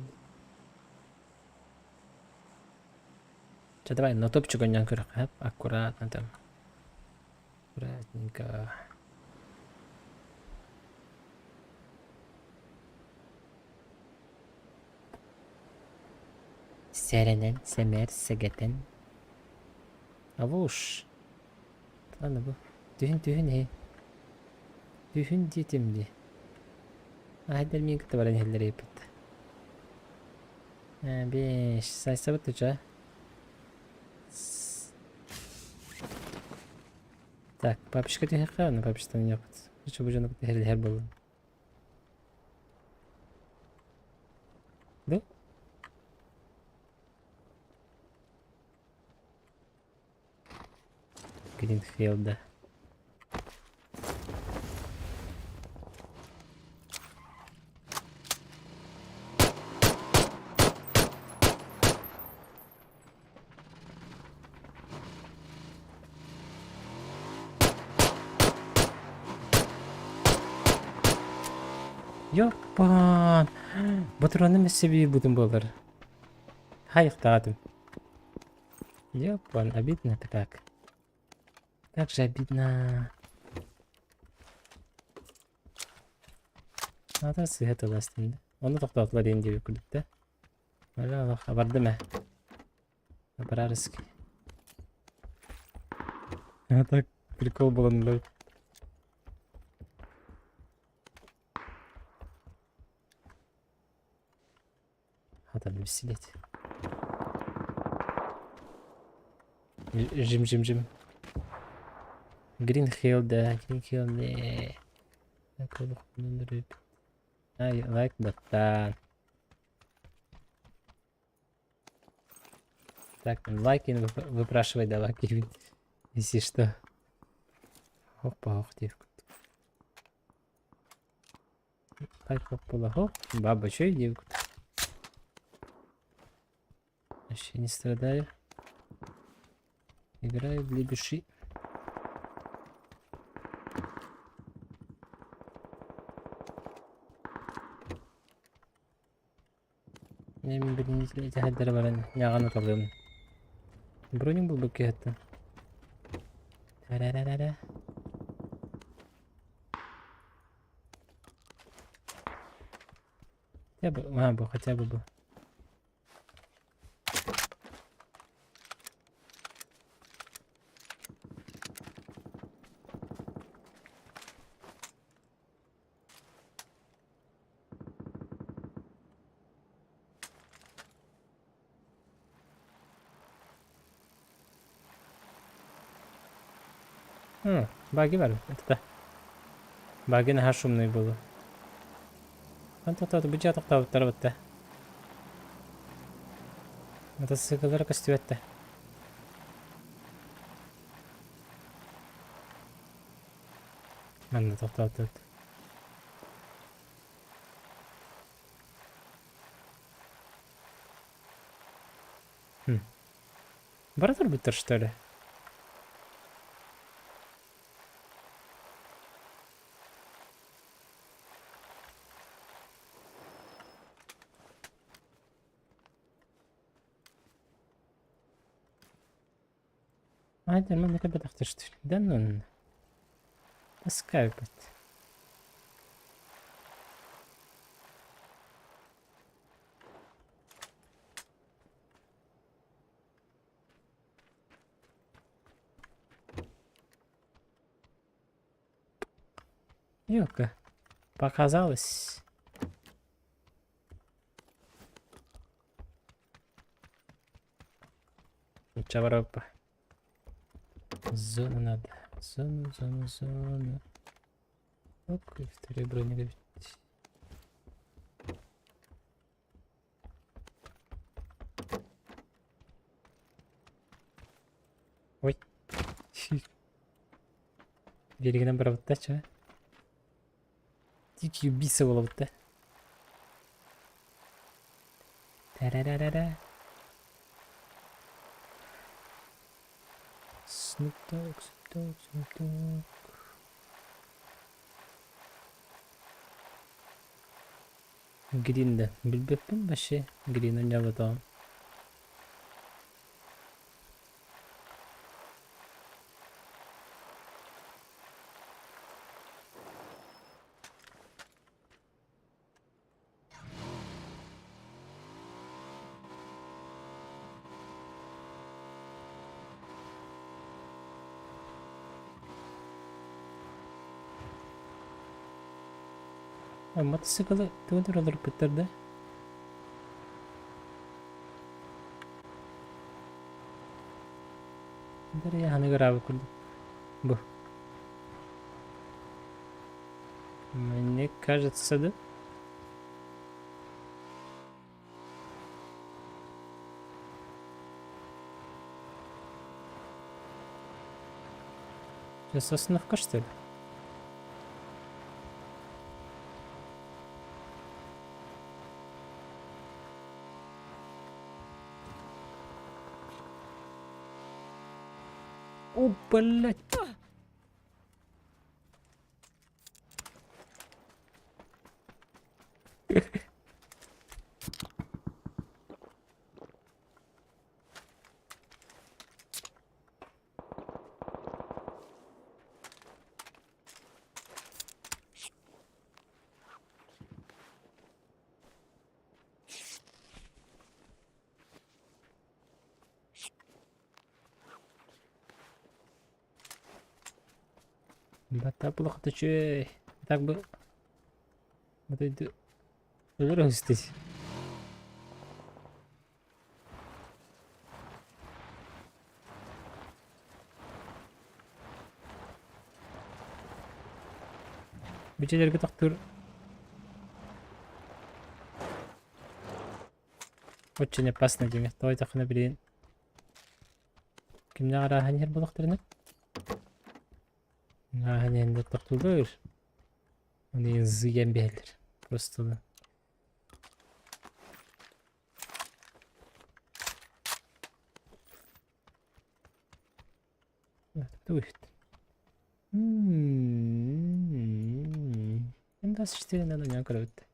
Чэ, давай на топчик оонньоон көрүөххэ, аккуратно там. Аккуратненько. Сэрэнэн, сэмээр, сэгэтэн. Авуш. Ладно бу. Түһүн, түһүн иһи. Түһүн диэтим дии. Аһайдар миин кытта баран иһэллэр эбиппит. Беш, сайсабыт туча. Так, папочка түһүөххэ, аны папочканы ньуохпут. Чу бу дьону кытта иһэр буоллум. Да? Гринфилда. Ёппаан! Ботуруоным өссө биир бутун буолар. Хайыктаатым. Ёппаан, обидно-то как. Как же обидно. Аата сыыһа тылластым да. Ону тохтоотулар диэн диэбит курдук да. Бара бардым ээ. Барарыский. А так прикол буолан ылар. Хата сидеть. Жим, жим, жим. Green Hill да, Green Hill не. Ай, лайк баттаан. Так, лайки выпрашивай давай, если что. Опа, ох, девка. Лайк хоппала, хоп. Баба, чё девка? Вообще не страдаю. Играю для души. Мин билин итэһэрдэрэ баран ньаҕан уталыам. Броню булбут киһиттэн. Тарарарара. Хотя бы, а, бу, хотя бы бу. А, баги бар, это Баги наһаа шумный буолуо. Антон бу дьиэ тохтообуттара бытта. Мотоцикллара көстүбэт да. Манна тохтоотут. Хм. Бара турбуттар, что ли? Айда манна кэлбэтэхтэр да ну таскайбыт. Ёлка. Показалось. Чаваропа. Зону надо. Зону, зону, зону. Оп, второй броневик. Ой. Биэригинэн барабытта чэ. Дикий убийца буолабытта. Тарарарара. Snoop Dogg, Snoop Dogg, Snoop Dogg. Грин да билбэппин вообще. Грин оонньооботоҕум. Мотоциклы тугу тураларбыттар да? Дарья ханыгыраабыт курдук. Бу. Мне кажется, да? Сейчас остановка, что ли? О, блядь. Бата плохо үчүгэй. Так бы өлөр өстүс. Бичэлэргэ тохтуур очень опасно диҥэ. Тоҕо диэтэххинэ билигин кимнээх арааһын иһэр буоллахтарына ааһан иһэннэр тохтууллар. Оны зыйан биһэллэр. Просто Тугу иһит? М24 надо не көрөбүт.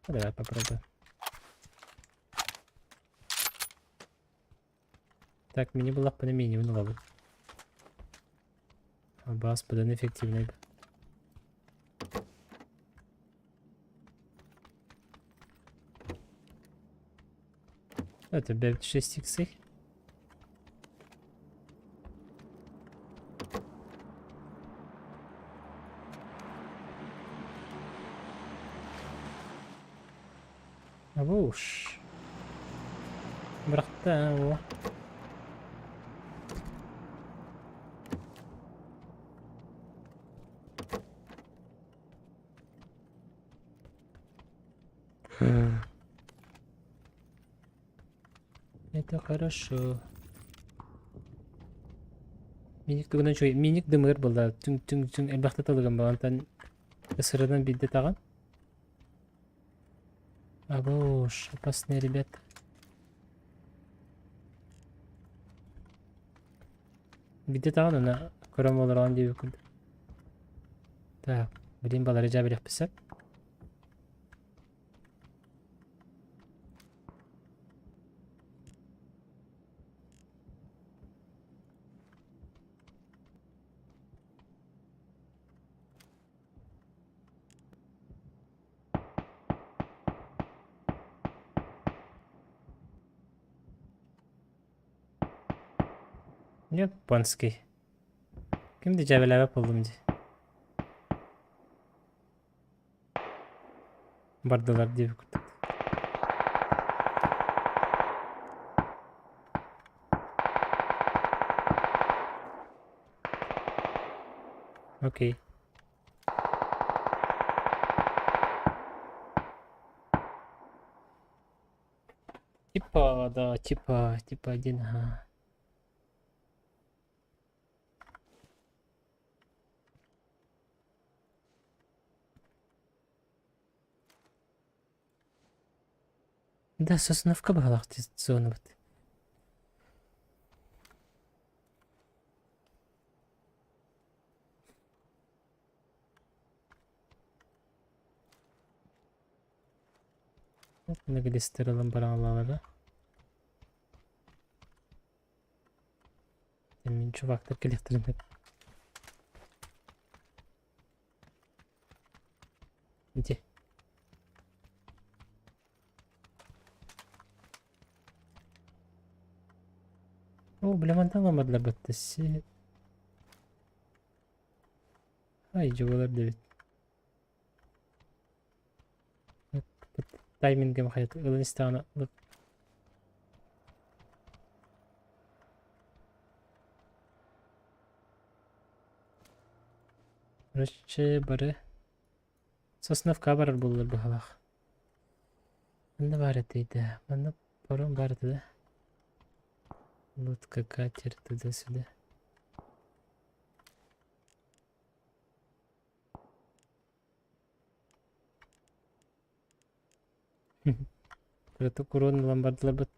Давай попробуем. Так, мини буллахпына минимум ылабын. Абаас быдан эффективный. Это 6 иксы. Абуш. Бырахта о. Это хорошо. Миник тугунан үчүгэй. Миник дымыгар буолла. Түҥ түҥ түҥ элбэхтэ тылыган балантан ысырынан биирдэ таҕан. Абуш, опасные ребята. Биирдэ таҕан ана көрөн олороҕун диэбит курдук. Так, билин балары дьаа билиэхпит сөп. Японский. Ким да дьээбэлээбэт буоллум дии. Бардылар диэбит курдук. Окей. Типа, да, типа, типа один, ага. Да, Сосновка баҕалаах зонабыт. Глистер ылан бараҥалаалара. Мин чувактар кэлиэхтэрин сөп. Ити. О, бля, мантан ламадылар баттасы. Ай, дьыбалар дэбит. Таймингем хайат ылын истэҕинэ Короче, бары Сосновка барар буоллар быһалаах. Манна баар этэй да? Манна паром баар этэ да? Лодка, катер, туда-сюда. Кыратык куруон ылан бардыларбыт.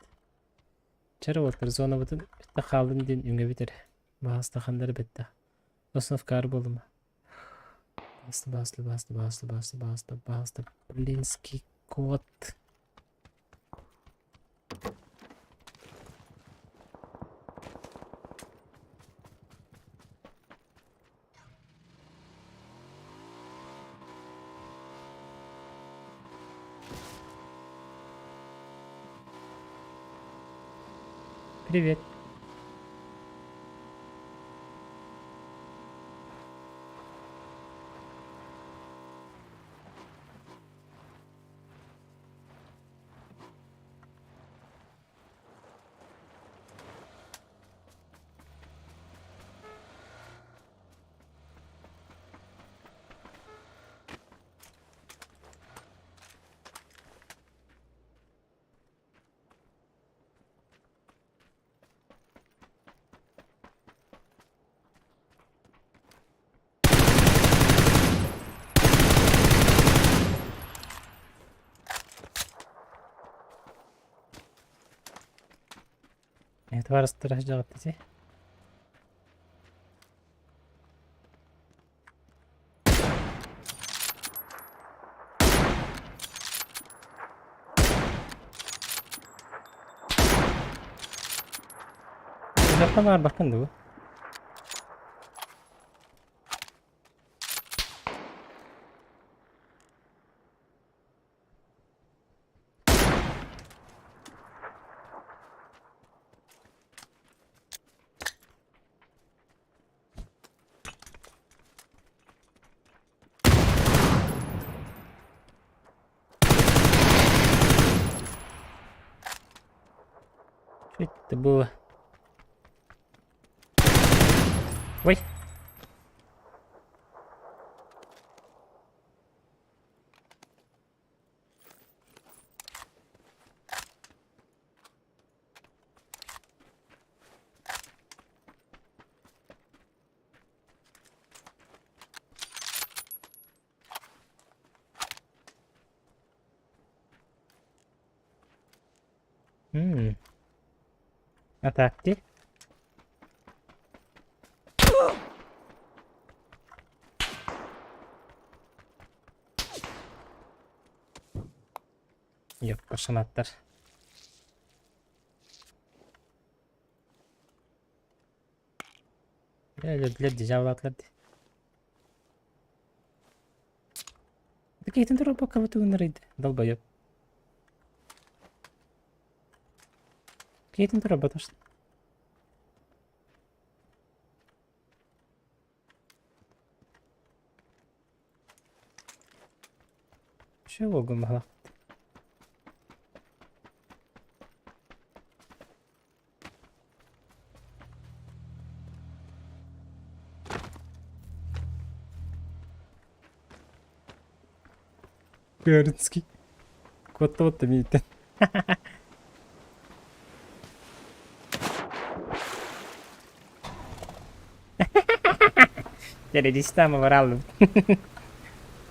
Чэр уолаттар зонабытын бүттэ хааллын диэн үҥэбит эрэ. Баһаста ханна эрэ бэттэх. Сосновкаар буолума. Баста, баста, баста, баста, баста, баста, баста. Блинский кот. Привет. Табаарыстар дьаҕыттыти. Өлүөххэ баҕарбаккын дуо? Что это было? Ой. М. А так ты? Yok başamattır. Өлөрдүлэр дьаалаатылар дии. Киһитин туруорбакка бутугуннарыйда долбоеб. Киһитин туруорбатах Чего гумаха? Городский. Куоттабат да мииттэн. Террористам баралым.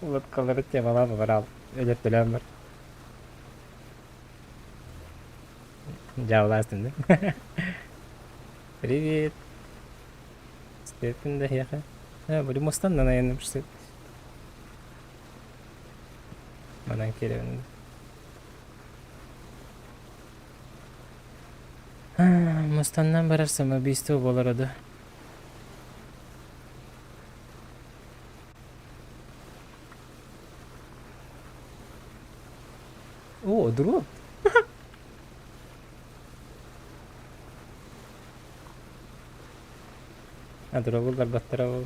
Улаткалары темалаан барал. Өлөртөлөөн бар. Дьаалаастын да. Привет. Степен да яха. А, били мостан на наверное, что Манан келебин. Мустаннан барар самоубийство буолар да. О, дроп. А дробулар баттара ол.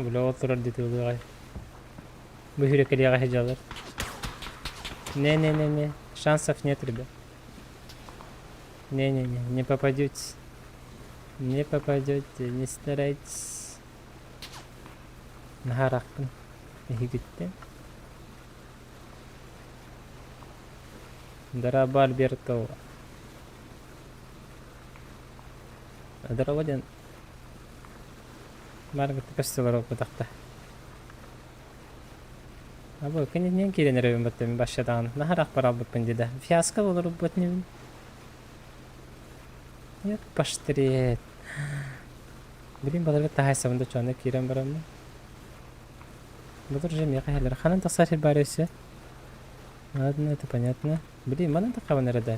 Бля, ол турар дии тылыаҕай. Бу хүрүкэлиэҕэ сылдьаллар. Не-не-не-не, шансов нет, ребят. Не-не-не, не попадете. Не попадете, не старайтесь. Наһаа Эһигиттэн. Дороба Альберто. Дороба диэн Маргытта көстөлөр оппутахта. Абы кининен киирэн эрэбин баттым башшадаан наһарах баралбыппын дида. Фиаско болорубут нибин. Нет, паштрет. Блин, баларга таһайсабын да чоно киирэн бараммын. Былыр же миэхэ иһэллэр. Ханан тахсар сир баар өссө? Ладно, это понятно. Блин, манан таххабын эрэ да.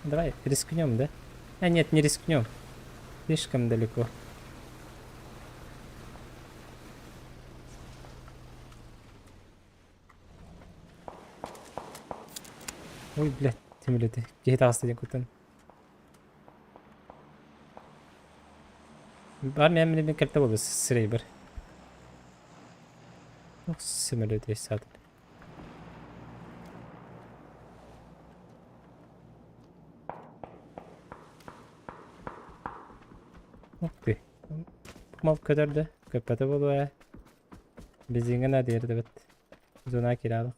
Давай, рискнем, да? А нет, не рискнем. Слишком далеко. Ой, блядь, темлети. Киһи таҕыста диэн куттан. Бар мен мин кэлтэ буолбут сирэйбэр. Ох, сөмөлүөт саатар. Ух ты. Мал көтөрдө. Көппөтө буолуо ээ. Бензиҥҥэ наадыйар эбит. Зона киирэ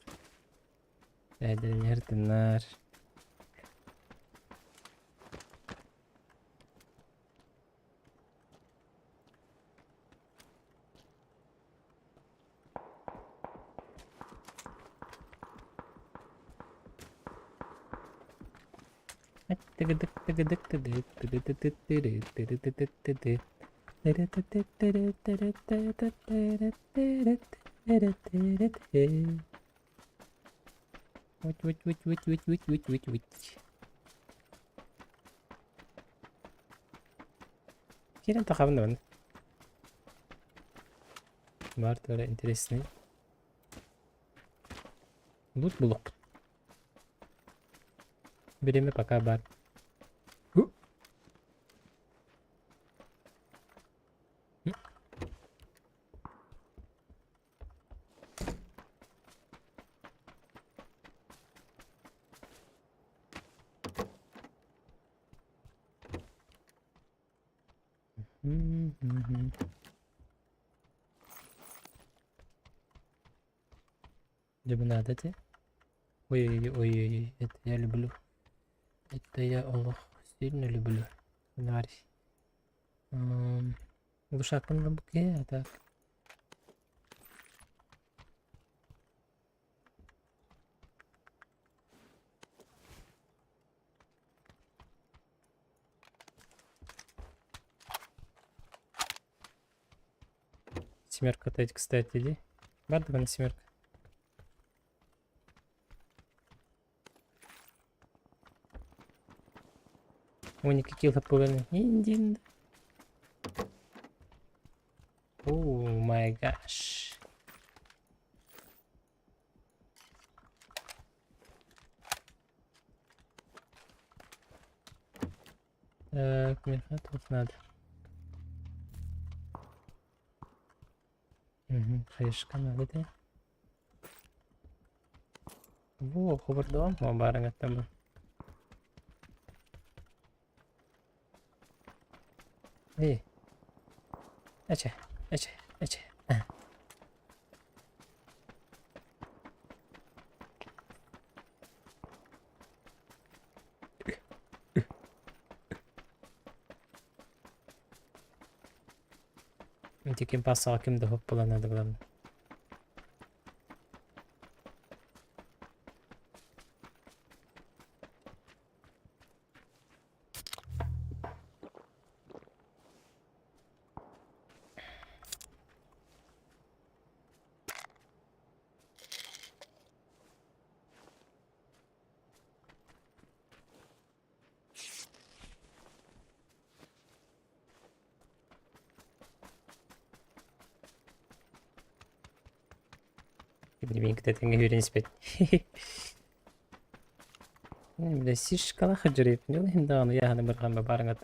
Эдинер тынар. Тыгыдык тыгыдык тыдык тыдытытытыры тырытытытыты Уть-уть-уть-уть-уть-уть-уть-уть-уть. Кирен тахабын да Бар тура интересный. Лут булук. Время пока бар. Где бы надо те? Ой-ой-ой, это я люблю. Это я олох сильно люблю. Фонарь. Глушакпын букке, а так. Семерка опять, кстати, иди. Бардована семерка. Уники килл повинен. Индин. Oh my gosh. Так, миэхэ туох надо? Мгм, хаешка надо этэ. Во, хобордоом баарыҥаттан Эй. Эчэ, эчэ, эчэ. Ити ким пассаҕа ким да суох буолан наада буолан. Билигин тэҥҥэ үөрэн испэт. Бля, сишкалаах дьөрүөппүн ол иһин даҕаны ыйааһыны бырҕан баарыҥат.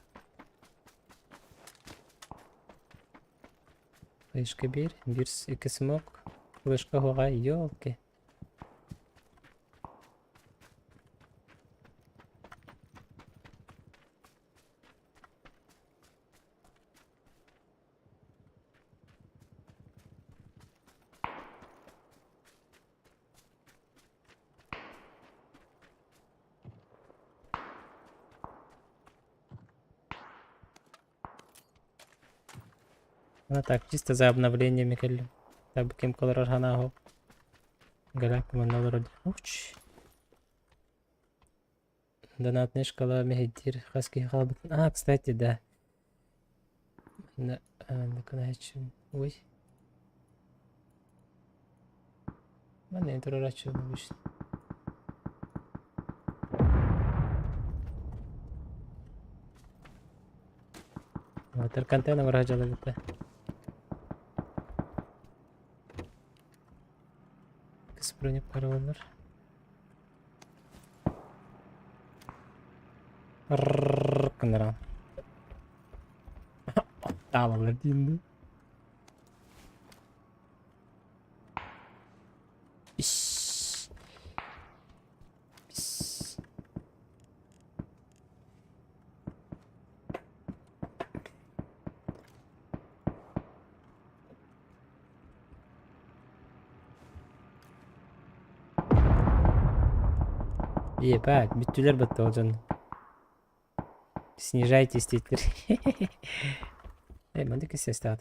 Флешка биир, биир икки смок, флешка уһуҕа, ёлки. Ну так, чисто за обновлениями кэллим. Так, ким колорор ханааху. Галак манна олорор. Уч. Донатная шкала мэһэйдиир хас киһи хаалбытын. А, кстати, да. Ой. Манна турарааччы обычно. Water контейнер оҥоро дьалабыта. Кыс броня паралар. Гыннаран. Таалалар диэн дуу. Ис. Ис. Ебать, бүттүлэр батта ол дьон. Снижайтесь диэтилэр. Э, маннык естественно.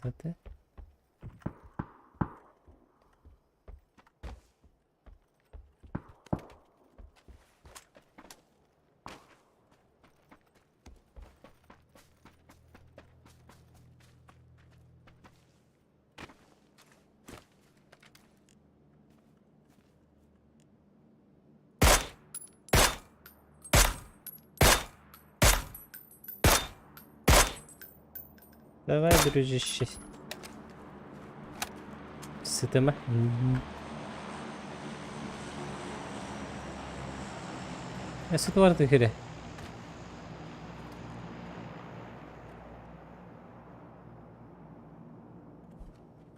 Давай, дружище. Сытыма. Сыты бар түһүрэ.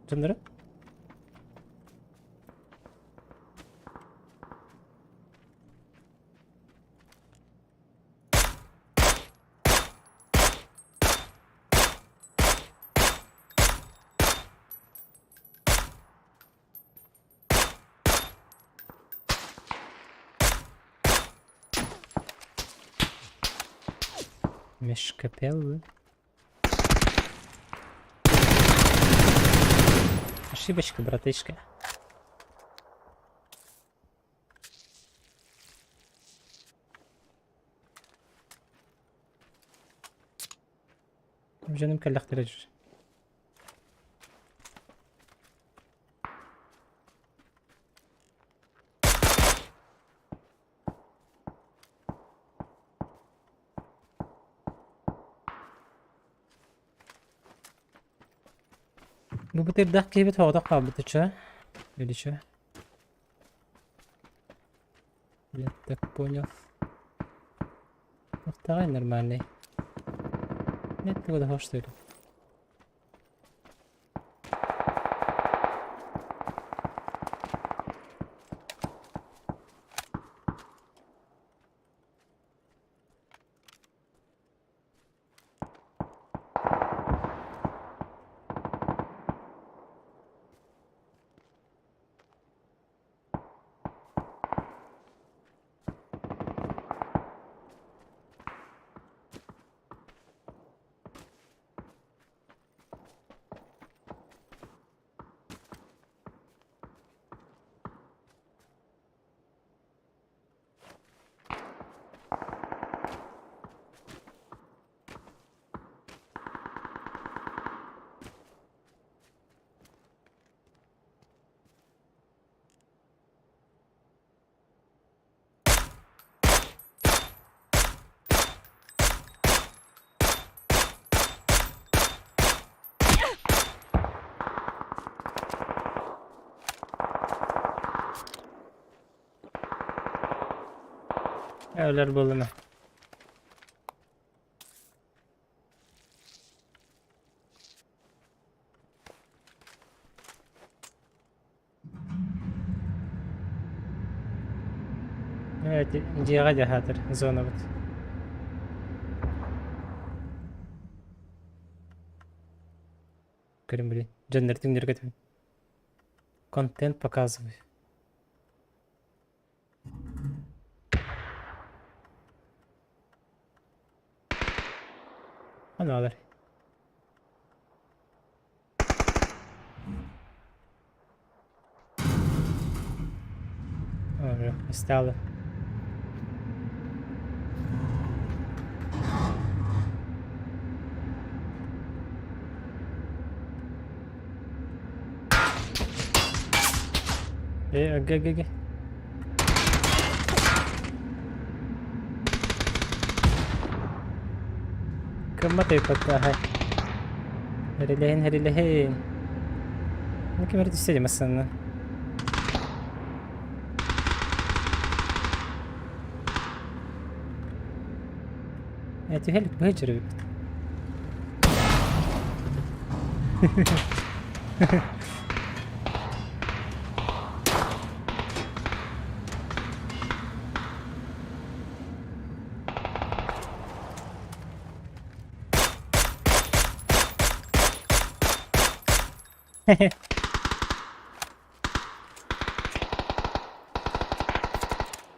Дьоннору? Межкапеллы. Ошибочка, братишка. Дьонум кэллэхтэрэ дьүр. Бу бытырдах киһибит соҕотох хаалбыт ыча. Или чё? Я так понял. Второй нормальный. Нет, ты что ли? Өлөр буоллума. Дьиэҕэ дьаһаатар зонабыт. Көрүн били. Дьоннор түҥнэргэ түһүн. Контент показывай. Аналар. Стало. Э, г г г. Кыммат ыйпаттааһай. Хэрилэһин, хэрилэһин. Ким эрэ түссе массыына. Э, түһэлик быһа дьөрөбүт.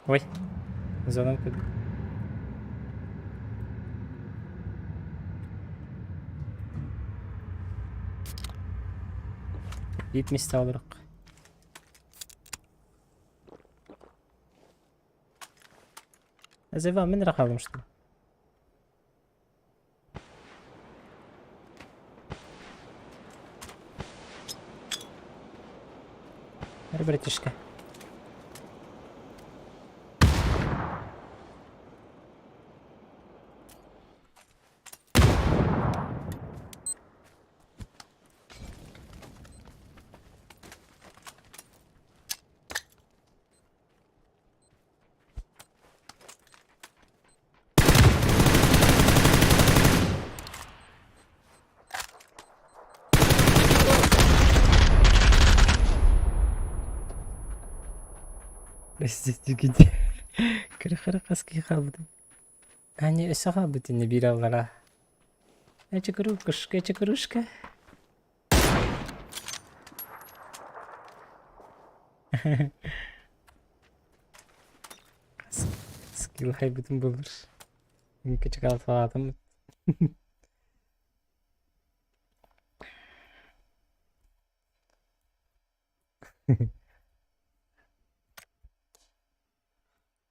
Ой, зонам кэлбит. Биир миэстэ олоруох. Азива мин эрэ хааллым что ли? Бери, братишка. Простите, где? Кыра-кыра хас киһи хаалбытый? Аня өссө хаалбыт ини биир аллара. Эчикурушка, эчикурушка. Скилл хайбытын булur. Кычыкалаталаатым.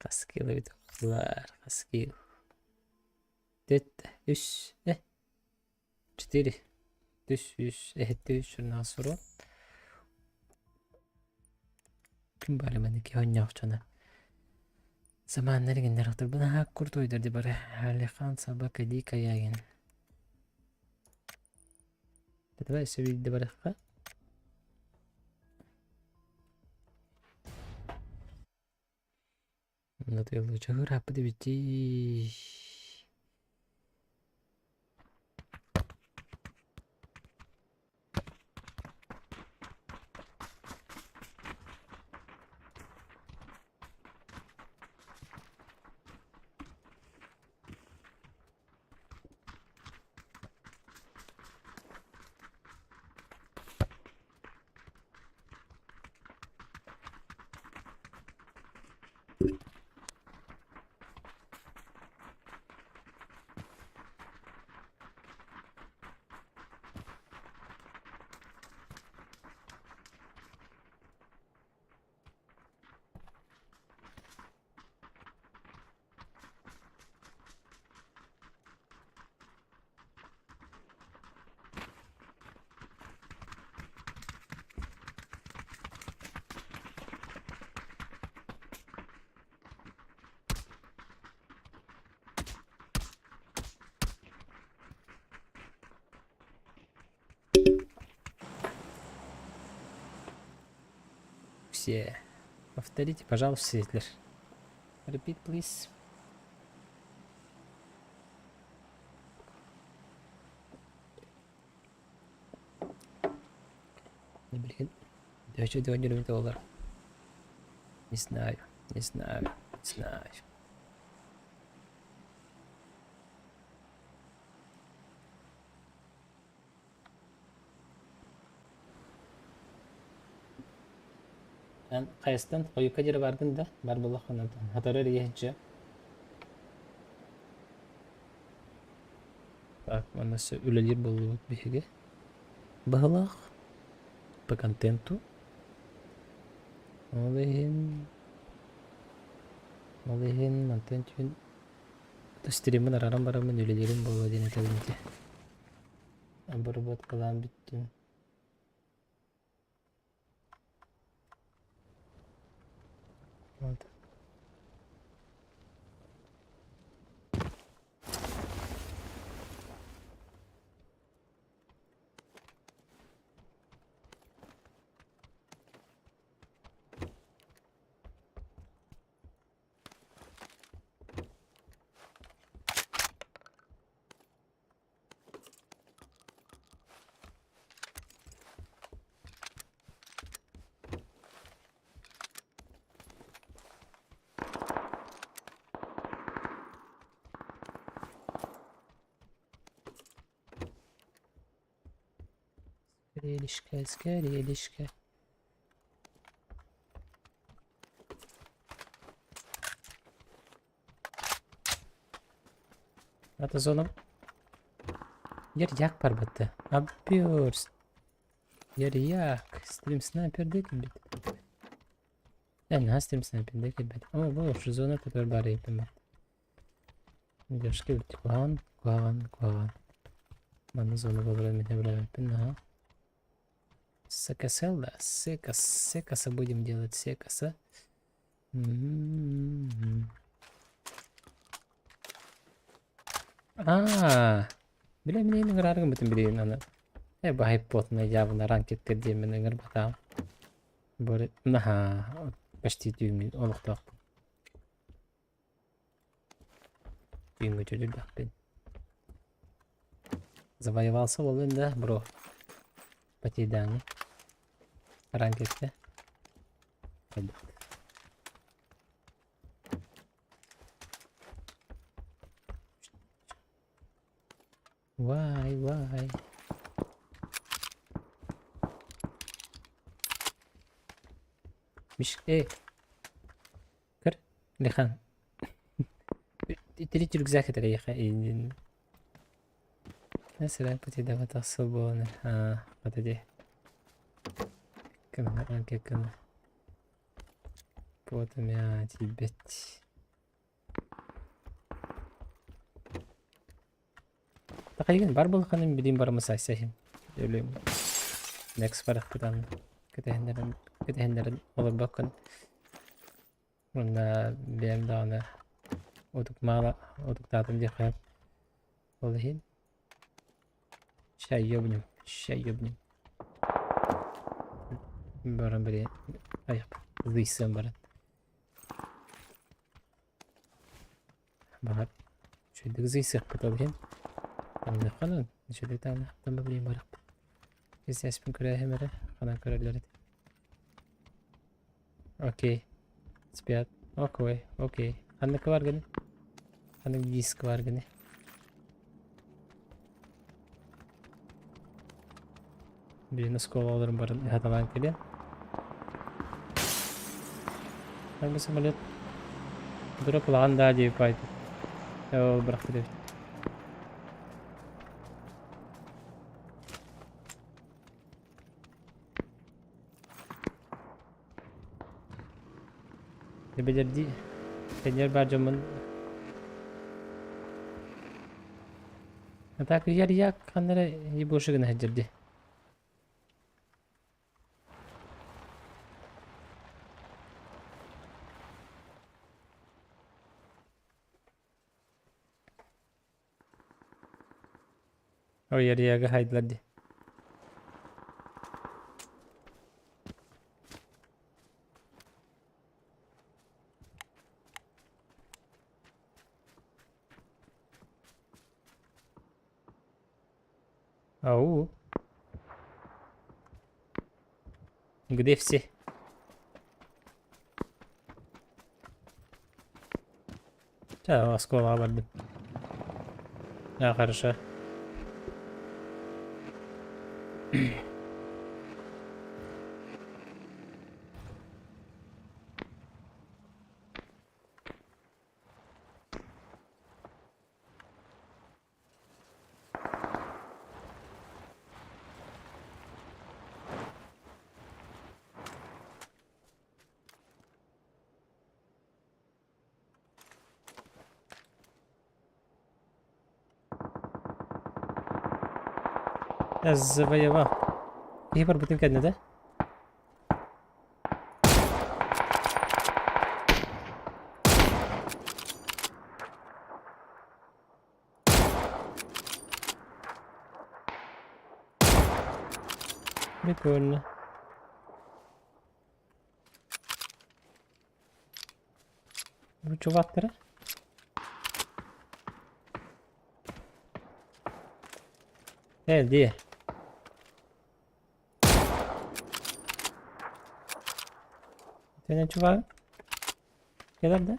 Хас кило эбит буоллар, хас кило? Түөрт, үс, э, четыре, үс, үс, эһэттэ үс журнал суруон. Ким баар маннык оонньоох дьоно. Заманнар игиннэр отурбун аһаа куртуйдар ди бары. Алихан собака дикая игин. Давай өссө биирдэ барыахха. Чаһыырааппыт эбитий. Все. Повторите, пожалуйста, Светлер. Repeat, please. Блин, да что 2 доллар? Не знаю, не знаю, не знаю. Эн хайастан хойукка диэри бардын да, бар буоллаххына хатары эрийэ Так, манна өссө үлэлиир буоллубут биһиги. Быһылаах по контенту. Ол иһин ол иһин мантан түүн стриммин арааран бараммын үлэлиирим буолуо диэн этэбин ити. Обработкалаан бүттүм. Вот. Скорее, скорее. Это зона. Ер як барбатта. Аббёрс. Ер як. Стрим снайпер декин бит. Э, стрим снайпер декин бит. О, бу зона который бар епим. Девушка бит. Кухан, кухан, кухан. Манна зона болар мен билебеппин, ага. Секасел, да? Секас, секаса будем делать, секаса. М-м-м. Аа, бile мин ыҥырааргын бүтүн билигин аны. Э, баһай потно явно ранкеттер диэммин ыҥырбатаҕым. Бары, наһаа, почти түүҥҥү олохтоохпун. Түүҥҥү төлөрбөхпүн. Завоевался буоллун да, бро. Потейдаҥы. Ранкетте. Why, why? Миш, эй, көр, Лихан. Итирик рюкзак этэр эйиэхэ иинин. Сирэн путейдабатах сыл буолан аа, хата дии. Кымна, кымна. Потом тиийбэт. Тахайгын бар булханым билим барымы сайсахим. Өлүм. Next барахпытан кэтэһиннэрэн кэтэһиннэрэн олорбоккун. Уонна бэйэм даҕаны утукмаала утуктаатым диэххэ ол иһин Ща ёбнем, ща ёбнем. Баран били айах зыйсыан баран. Баҕар үчүгэйдик зыйсыахпыт ол иһин. Таҥныахханан үчүгэйдик таҥныахтан ба билигин барыахпыт. Исэспин көрөөһүм эрэ, ханан көрөллөр этэ. Окей. Спят. Окей, окей. Ханнык бар гыны? Ханнык диск бар гыны? Билин оскуолаларын барын ыһаталаан кэлиэн. Бу самолет дроп улахан даа диэбит баайдым. Ол бырахпыт эбит. Эбэлэрдии тэнийэр баар дьоммун А так я ханна эрэ ебоши гына сылдьар дии. Ой, Ярияга хайдылар дии. Ау. Где все? Чэ, оскуолаҕа бардым. А, хорошо. Я завоевал. Киһи барбытын кэннэ да? Прикольно. Бу чувактара? Э, где? Ты чувак? Кэлэр да?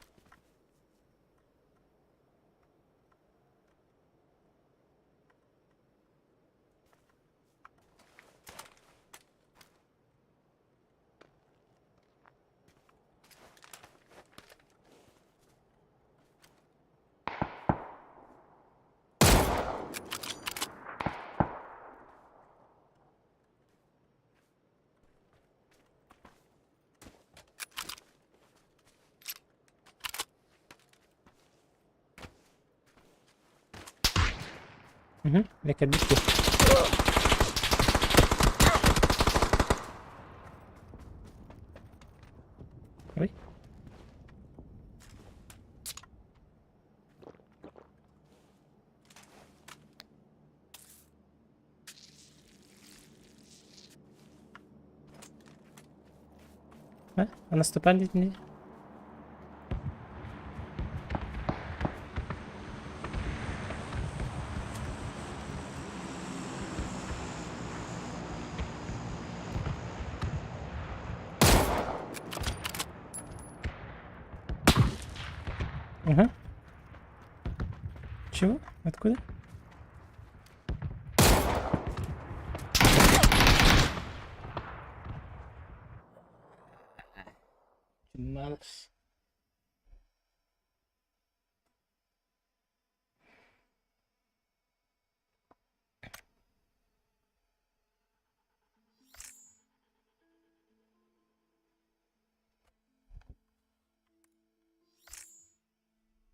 Угу, кэлбит дии. Ой. А? А наступали не? Ага. Чего? Откуда? Малс.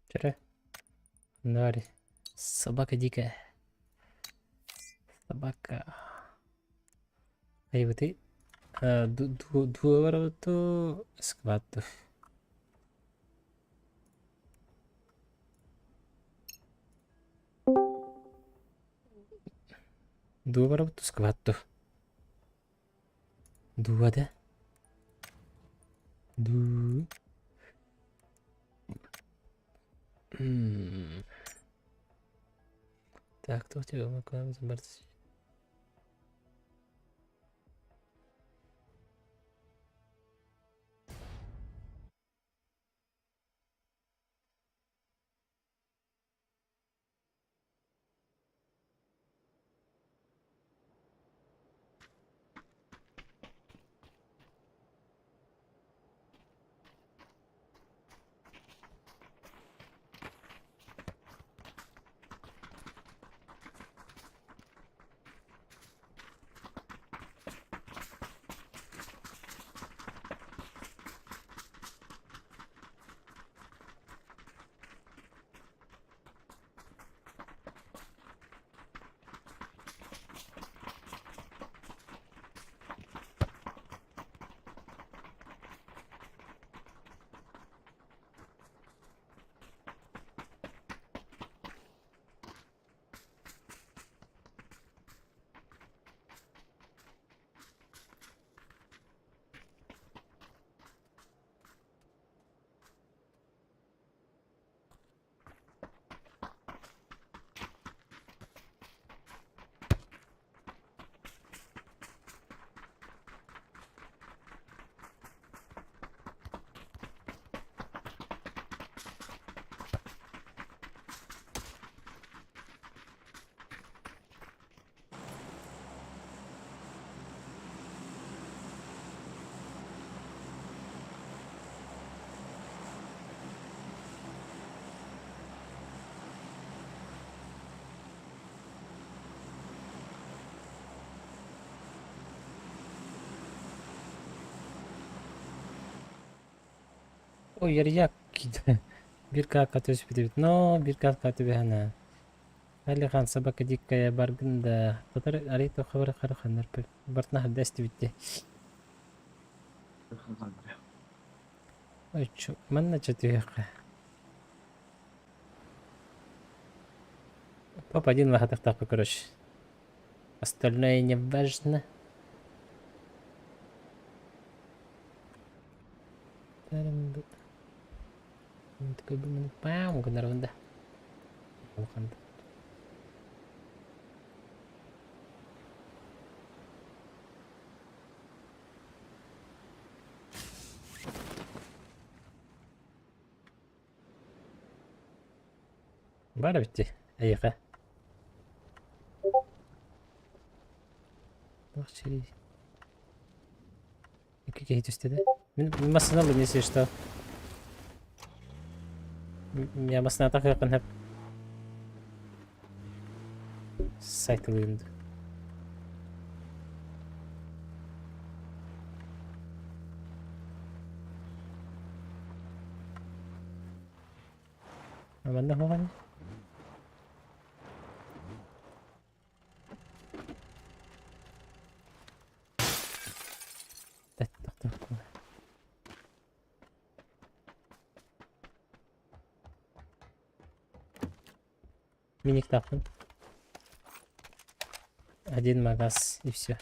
Вчера. Нари. Собака дикая. Собака. Айбыты. Дуо скваттов. Дуо скваттов. Дуо да? Ду. Так, кто тебе Ой, ярьяк киде. Bir кат өспүтүбүт. Но bir кат каты. Хан собака дикая баргында. Татар арито хабар хараханнар. Бартна хаддасты битти. Ой, чё, манна чатыяка. Папа один вахатах короче. Остальное не важно. Такой бы пам, гынарвында. Бар битти. Айыка. Бак чири. Екі кейт үстеді. Мен масына алым, если что. Я масына так якын хеп. Сайт ылыйымды. Аманда хоған? Миник тапын. Один магаз и все.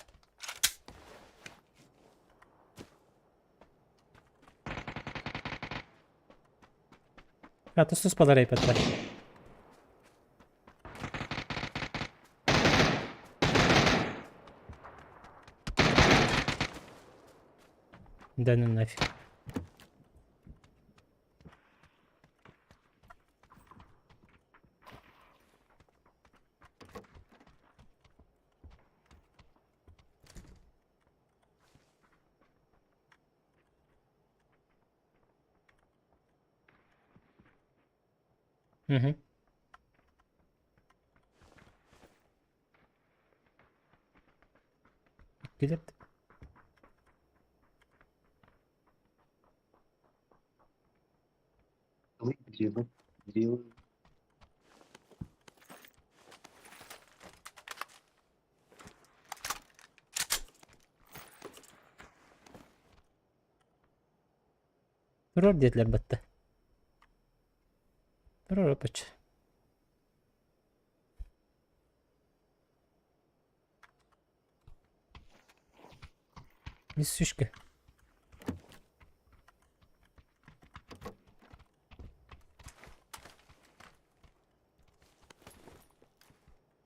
А, то сус подарай патра. Да ну нафиг. Мгм. Иккилэр Дрилы, дрилы. Турар диэтилэр батта. Турар опач. Миссүшка.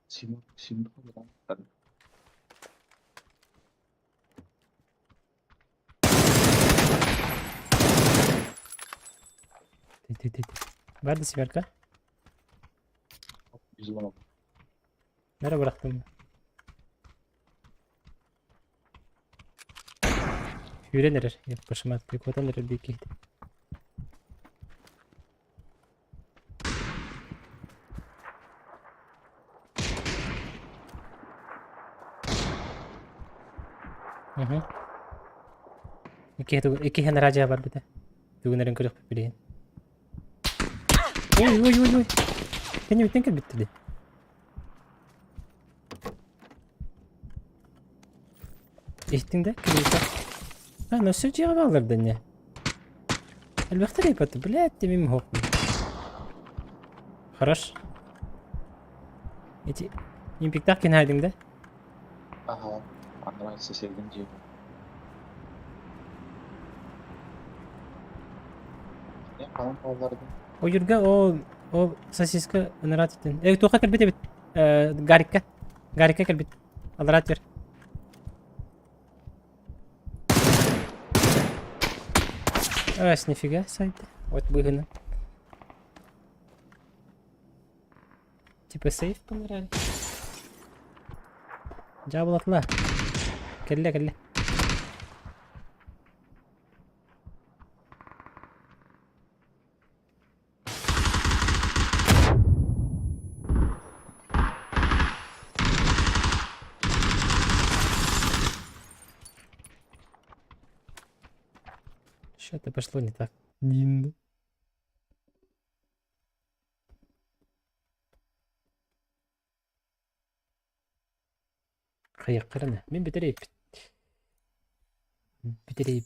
Симур, Симур. Ти ти ти. Бар да семерка. 116. Nereye bıraktım? Сүүрэн эрэр, башымат куотан эрэр биир киһитэ. Мгм. Икки hän радио барбыта. Тугунарын көрөх билигин. Ой, ой, ой, ой. Кини бүтэн кэлбит дии. Иһиттиҥ да кирилита? А, ну все дьиэҕэ бааллар да не. Элбэхтэр ипаты, блядь, мим хоқпун. Хорош. Эти импиктах кинайдың да? Ага, ана соседин дьиэ. Не қалың қалдардың. Ойырга ол ол сосиска ынырат итин. Э, туха кэлбит эбит. Э, Гарикка. Гарикка кэлбит. Аларат бер. Ась, нифига, сайт. Вот выгодно. Типа сейф понравили. Дьаабылатла. Кэллэ, кэллэ. Что-то пошло не так. Нин. Хайыққыраны. Мен бітірейіп. Бітірейіп.